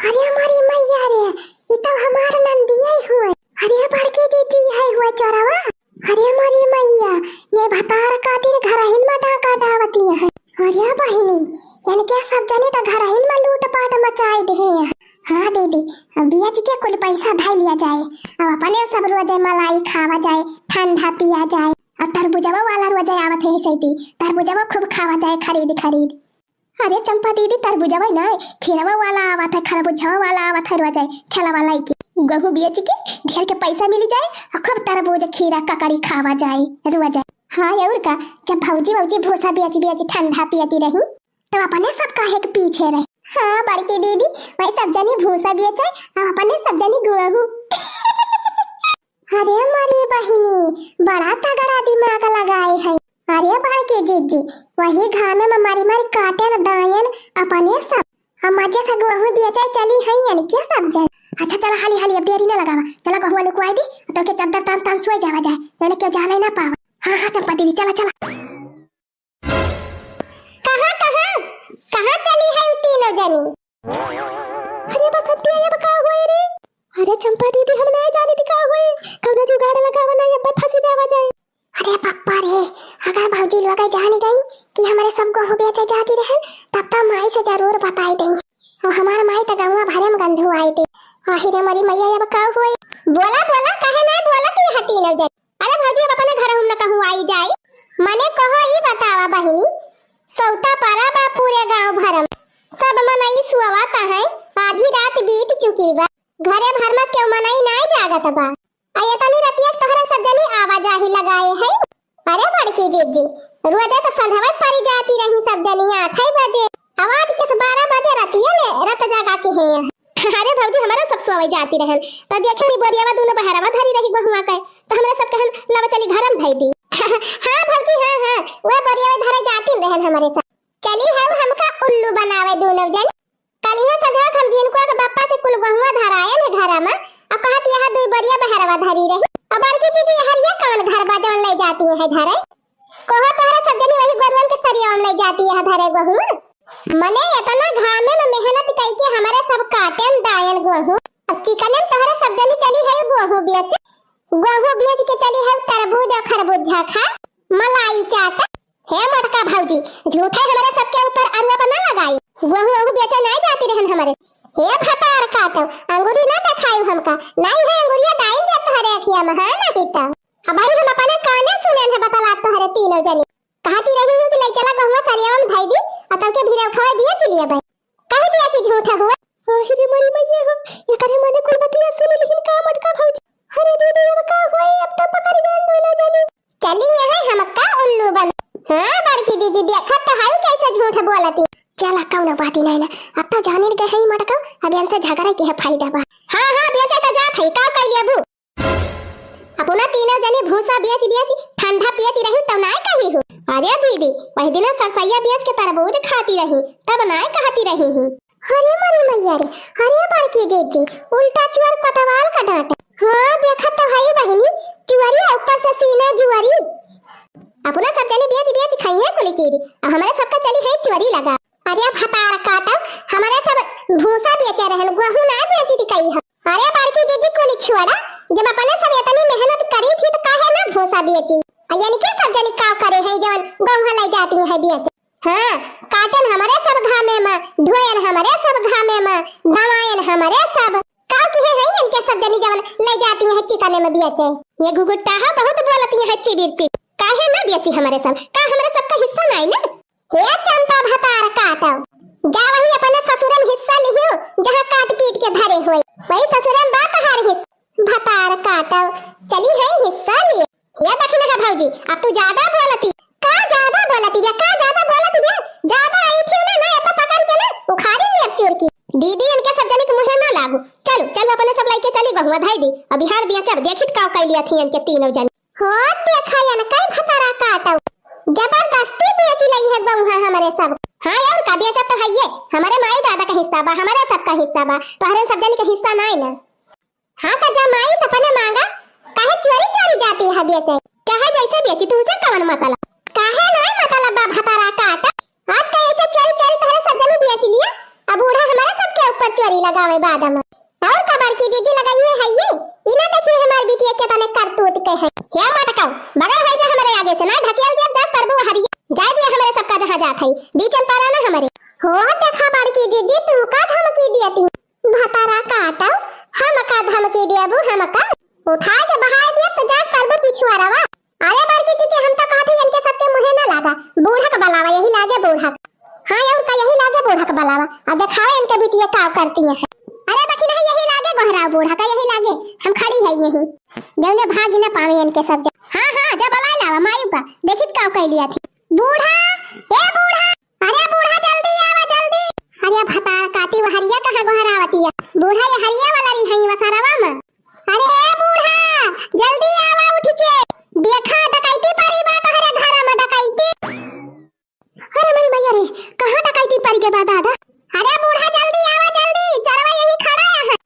अरे हमारी मैया रे, ई तो हमार नंदिया ही हुए। अरे बड़की दीदी है हुए चोरवा। अरे हमारी मैया, ये भतार काटिन घरहिन में डाका डावती है। अरे बहिनी, इनके सब जने तो घरहिन में लूटपाट मचाए दे हैं। हाँ दीदी, अब बेच के कुल पैसा धई लिया जाए, अब अपने सब रोजे मलाई खावा जाए, ठंडा पिया जाए, और तरबुजवा वाला रोजे आवत है सैती, तरबुजवा खूब खावा जाए खरीद खरीद। अरे चंपा दीदी, तरबुजवा ना, खीरवा वाला आवत है, खरबुजवा वाला आवत है रोजे, ठेला वाला के। गोहूँ बेच के ढेर के पैसा मिल जाए, और खूब तरबूज, खीरा, ककड़ी खावा जाए रोजे। हाँ और का, जब भौजी वौजी भूसा बेच बेच ठंडा पियती रही, तो अपने सब काहे के पीछे रहे? हाँ बड़की दीदी, वही सब जनी भूसा बेचे, आ अपने सब जनी गोहूँ। अरे मोरी बहिनी, बड़ा तगड़ा दिमाग लगाए है। अरे बड़की जिज्जी, वही घामे में मरी मरी काटेन दायन अपने सब, हम मजे से गोहूँ बेचे चली है इनके सब जन। अच्छा चला हाली हाली, अब देरी ना लगावा, चला गोहुआ लुकवाई दी, तो के चद्दर तान तान सोए जावा जाए, जाने क्यों जाने ना पावा। हाँ हाँ चंपा दीदी, चला चला। कहाँ, कहाँ, कहाँ चली है उ तीनों जनी? अरे बसंतिया, अब का होए रे? अरे चंपा दीदी, हम नाहीं जानी थी का होए, कौनो जुगाड़ लगावा ना, अब फंसी जावा जाए। अरे पप्पा रे, अगर भौजी लोग जान गई कि हमरे सब गोहूँ बेचे जाती रहे, तब तो माई से जरूर बताई देई। और हमार माई तो गौवा भरे में गंधु आई थी। आहि रे मोरी मैया, अब का होए? बोला, बोला, काहे ना बोला तू यहाँ तीनों जनी? अरे भौजी, अब अपने घर हम न कहूँ आई जाई। मने कहो ई बतावा बहिनी, सौता परा बा पूरे गांव भर में, सब मनई सुअवाता है, आधी रात बीत चुकी बा, घरे भर में क्यों मनई नाई जागत बा। आ इतनी रतिया के तोहरे सब जनी आवाजाही लगाए है। अरे बड़की जिज्जी, रोजे तो संझवा परी जाती रही सब जनी आठ बजे, आवाज किस बारह बजे रतिया ले रत जगा के है। अरे भौजी, हमारा सब सोवे जाती रहन, तो देखे नी बोरियावा दोनों बहरवा धरी रही गोहुआ के, तो हमरा सब कहन, "लावा चली घर में धई दी।" हाँ भौजी, हाँ, हाँ, वह बोरियावा धरे जाती रहन हमारे साथ। चली हम, हमका उल्लू बनावे दोनों जन। कल यहाँ सधवा हम झिनकुआ के बापा से कुल गोहुआ धरायल है घरा में, अब कहत यहाँ दुई बोरिया बहरवा धरी रही। अब बड़की दीदी, हरिया कौन घर बा जौन ले जाती है धरे? कहो तोहरे सब जनी वही गोरुअन के सरियावा में ले जाती है धरे गोहुआ। मने इतना घामे में मेहनत कई के हमारे सब काटेन दायन गोहूँ। अब चिकने में तोहरे सब जनी चली है गोहूँ बेच। गोहूँ बेच के चली है तरबूज और खरबूजा खा, मलाई चाट। हे मोटका भौजी, झूठे हमारे सबके ऊपर अरुआ बना लगाई। गोहूँ ओहू बेचे नाई जाती रहन हमारे। हे भतार काटो, अंगूरी ना देखाई हमका। नाई है अंगूरिया दाइन दे तोहरे अखिया में, हाँ नहीं तो। अब भाई हम अपने काने सुने हैं बतला तोहरे तीनों जनी। कहती रही हूँ कि ले चला गहुआ सरियावा में धई दी, और तब के भीड़े उठावे दिए चलिए भाई। कह दिया कि झूठा हुआ। आहि रे मोरी मैया हो, ये करे मने कुल बतिया सुन लिहिन का मोटका भौजी। अरे दीदी, अब का होई, अब तो पकड़ गए दोनों जनी। चली यहाँ हमका उल्लू बन। हाँ बड़की दीदी, देखा तो है कैसे झूठ बोलती। चला कौनो बात ही नहीं ना, अब तो जाने गए है मोटका, अब इनसे झगड़ा के है फायदा बा। हाँ हाँ, बेचे तो जात है, का कैली अबू? अपना तीनों जनी भूसा बेच बेच ठंडा पियती रही तब नाय कही हूँ। अरे दीदी, वही दिन सरसैया बेच के तरबूज खाती रही, तब नाय कहती रही हूँ। अरे मोरी मैया रे, अरे बड़की जीजी, उल्टा चुअर कोतवाल का डांटे। हाँ, देखत तो हई बहिनी, चुअरी है, ऊपर से सीना जुअरी। अपना सब जनी बेच बेच खाई है कुली चीज, आ हमरे सबका चली है चुअरी लगा। अरे भतार काटब, हमरे सब भूसा बेचे रहन, गेहूं ना बेची थी कही हम। अरे बड़की जीजी कुली छोड़ा, जब अपने सब इतनी मेहनत करी थी तो काहे ना भूसा बेची? आ यानी के सब जनी का करे है जवन गेहूं ले जाती है बेचे? हाँ, काटन हमरे सब घामे मा, धोयन हमरे सब घामे मा, दवायन हमरे सब। का किहे है इनके सब जनी जवन ले जाती है चिकने में बेचे? ये घुघुट्टा है, बहुत बोलती है चिबिर चिबिर। काहे ना बेची हमरे सब? का हमरे सब का हिस्सा नाई ना? हे चंपा भतार काटो, जा वही अपने ससुरन हिस्सा लिहियो, जहाँ काट पीट के धरे होए, वही ससुरन बा तहार हिस्सा। भतार काटो, चली है हिस्सा लिए। हे दखिना है भौजी, अब तू ज्यादा बोलती। का ज्यादा बोलती बे, का ज्यादा बोलती बे? ज्यादा आई थी ना, ना, एतना पकड़ के ना उखाड़ी ली अब चोर की। दीदी, इनके सब जनी के मुँहे ना लागू। चलू, चलू, अपने सब लइके चली, बहुआ धाई दी। अब बिहार बेचब, देखित का कैलिया थी इनके तीनों जनी। हो, देखा या ना, कई भतारा काटो। जबरदस्ती बेची लई है बहुआ हमरे सब। हाँ, और का बेचब तो है ये। हमरे माई दादा का हिस्सा बा, हमरे सब का हिस्सा बा। तोहरे सब जनी के हिस्सा नाई ना। हाँ, त जमाई सपने मांगा, काहे चोरी चोरी जाती है बेचे? चाहे जैसे बेची, तुझे कवन मतलब? काहे नाई मतलब बा भतारा काट? आज का ऐसे चोरी चोरी तोहरे सब जनी बेच लिया, अब बूढ़ा हमारे सबके ऊपर चोरी लगावे बाद में। और का बड़की जीजी लगाई हुई है ये? इना देखिए हमारे बिटिया के तने करतूत के है। हे मटकाऊ, बगल हो जा हमारे आगे से, ना ढकेल दिया जा करबू हरिया। जाए दिया हमारे सबका जहाँ जात है, बीचन पारा ना हमारे। हो देखा बड़की जीजी, तू का धमकी दिया ती? भतारा काटो, हमका धमकी देबू हमका? उठाए के बहाए दिया तो जा करबू पिछुआरवा। अरे बड़की जीजी, हम तो कहत हई इनके सबके मुँहे ना लागा, बूढ़ा के बलावा, यही लागे बूढ़ा के। हाँ और का, यही लागे बूढ़ा के बलावा। अब देखावे इनके बिटिया का करती है। अरे दखिना है, यही लागे गोहराव बूढ़ा का, यही लागे। हम खड़ी है यही, जौने भागी ना पावे इनके सब जन। हाँ हाँ, जा बलाए लावा मायू का, देखित का कैलिया थी। बूढ़ा, ए बूढ़ा, अरे बूढ़ा जल्दी आवा जल्दी। अरे भतार काटी, वो हरिया कहाँ गोहरावतिया? बूढ़ा ये हरिया वाला रही है वसरवा में। अरे ए बूढ़ा, जल्दी आवा उठ के। देखा डकैती परी बा तोहरे घर में डकैती। अरे मोरी मैया रे, कहाँ डकैती परी के बा दादा? अरे बूढ़ा जल्दी आवा जल्दी, चोरवा यही खड़ा है।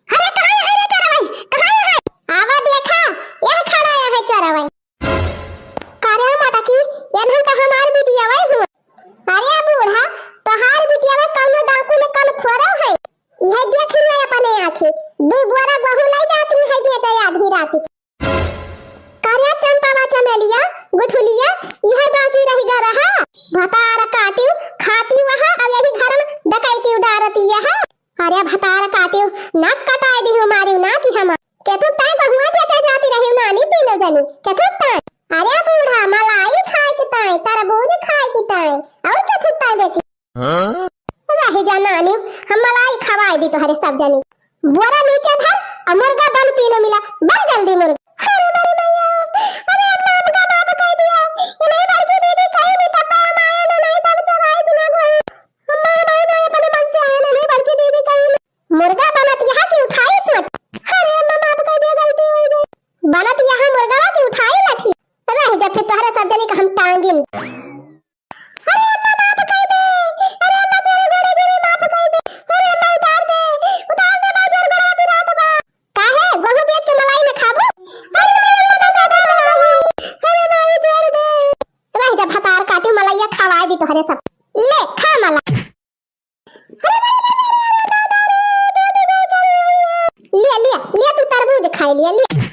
अरे कहाँ है रे चोरवई? कहाँ है? आवा देखा, यह खड़ा है चोरवई। का रे मटकी, एनहन तो हमार बिटिया वही हुआ। अरे बूढ़ा, तोहार बिटिया में कौनो डाकू ने कम थोड़ो है। यह देख लिया अपने आँखी, दू बोरा गहूँ ले जाती है बेचे आधी रात के। का रे चंपावा चमेलिया, गुठुलिया, यह बाकी रह गया रहा। भतार काटियो, खाती वहाँ, और यही घर में डकैती उडारती है। अरे भतार काटियो, नाक कटाए दिहु मारियो ना कि हम। केथुक ताई गहुआ बेचे जाती रही नानी तीनों जनी। केथुक ताई। अरे बूढ़ा, मलाई खाए के ताई, तरबूज खाए के ताई। और केथुक ताई बेची? हाँ? रही जा नानी, हम मलाई खवाए दी तोहरे सब जनी। बोरा नीचे धर, और मुर्गा बन तीनों मिला, बन जल्दी मुर्गा। अरे मोरी मैया, अरे हम नाम का बाप कह दिया। ये नहीं बड़की दीदी कहीं भी तब माया ना नहीं तब चलाई दिला कोई। अम्मा, अम्मा, अम्मा, अपने मन से आया ना, नहीं बड़की दीदी कहीं मुर्गा बनत यहाँ की उठाई सोट। अरे अम्मा, माफ कर दिया, गलती हो गई। बनत यहाँ मुर्गा की उठाई लठी। रह जा फिर तोहरे सब जनी का हम टांगिन। अरे अम्मा, माफ कर दे। अरे अम्मा, तेरे गोड़े गिरी, माफ कर दे। अरे अम्मा, उतार दे। उतार दे, मैं जोर गोड़ा की रात बा। काहे? गोहूं बेच के मलाई में खाबू? अरे अम्मा, अरे अम्मा, छोड़ दे। रह जा भतार काटी, मलैया खवाए दी तोहरे सब। ले, खा मला। लिया, लिया, लिया, तू तरबूज खाए लिया, लिया।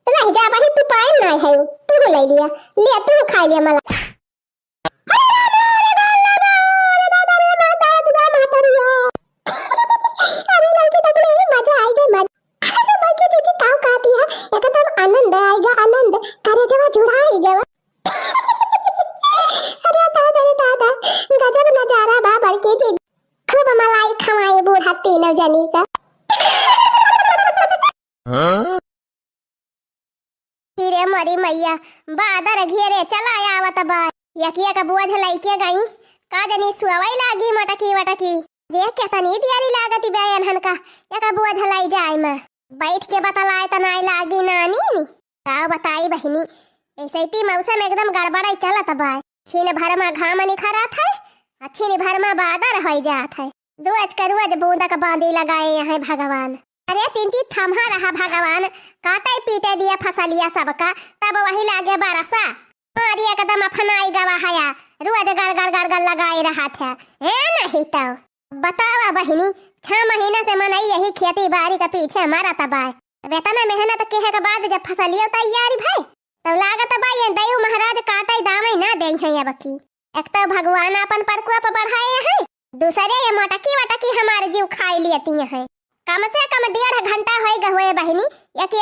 रह जा भाई, तू पाए ना है, तू ले लिया, लिया, तू खा लिया मला। अरे लड़की देख ले, मजा आएगा, मजा। अरे बड़की जीजी काऊ कहती है, एकदम आनंद आएगा, आनंद, करेजवा जुड़ा आएगा। अरे दादा रे दादा, गजब नजारा बा बड़की जीजी। खूब मलाई खवाए बूढ़ा तीनों जनी का। हाँ? हीरे मोरी मैया, बादर घेरे चला आवत बा। यकिया का बोझ लइके गई, का जनी सुअवई लागी मटकी वटकी। देख केतनी देरी लागत बे एनहन का, एका बोझ लई जाए में। बैठ के बतलाए त नाई लागी नानी। का बताई बहिनी, ऐसे ती मौसम एकदम गड़बड़ाई चलत बा। छिन भर मा घाम निखरत है, आ छिन भर मा बादर होइ जात है। रोज के रोज बूंदा के बांदी लगाए हैं भगवान। अरे तिनची थम्हा रहा भगवान, काटे पीटे दिया फसलिया सबका, तब वही लागे बरसा। मारी एकदम अफनाई गवा हया, रोज गड़ गड़ गड़ गड़ लगाए रहा था। है नहीं तो बतावा बहिनी, छह महीना से मनई यही खेती बारी के पीछे मरत बा। अब इतना मेहनत किहे के बाद जब फसलियो तैयारी भई, तब लागत बा ये दयू महाराज काटे दामे ना देई हैं अब की। एक तो भगवान अपन प्रकोप बढ़ाए हैं, दूसरे ये मोटकी वटकी हमारे जीव खाई लेती हैं। कम से कम डेढ़ घंटा होई गहुए बहिनी, एक एक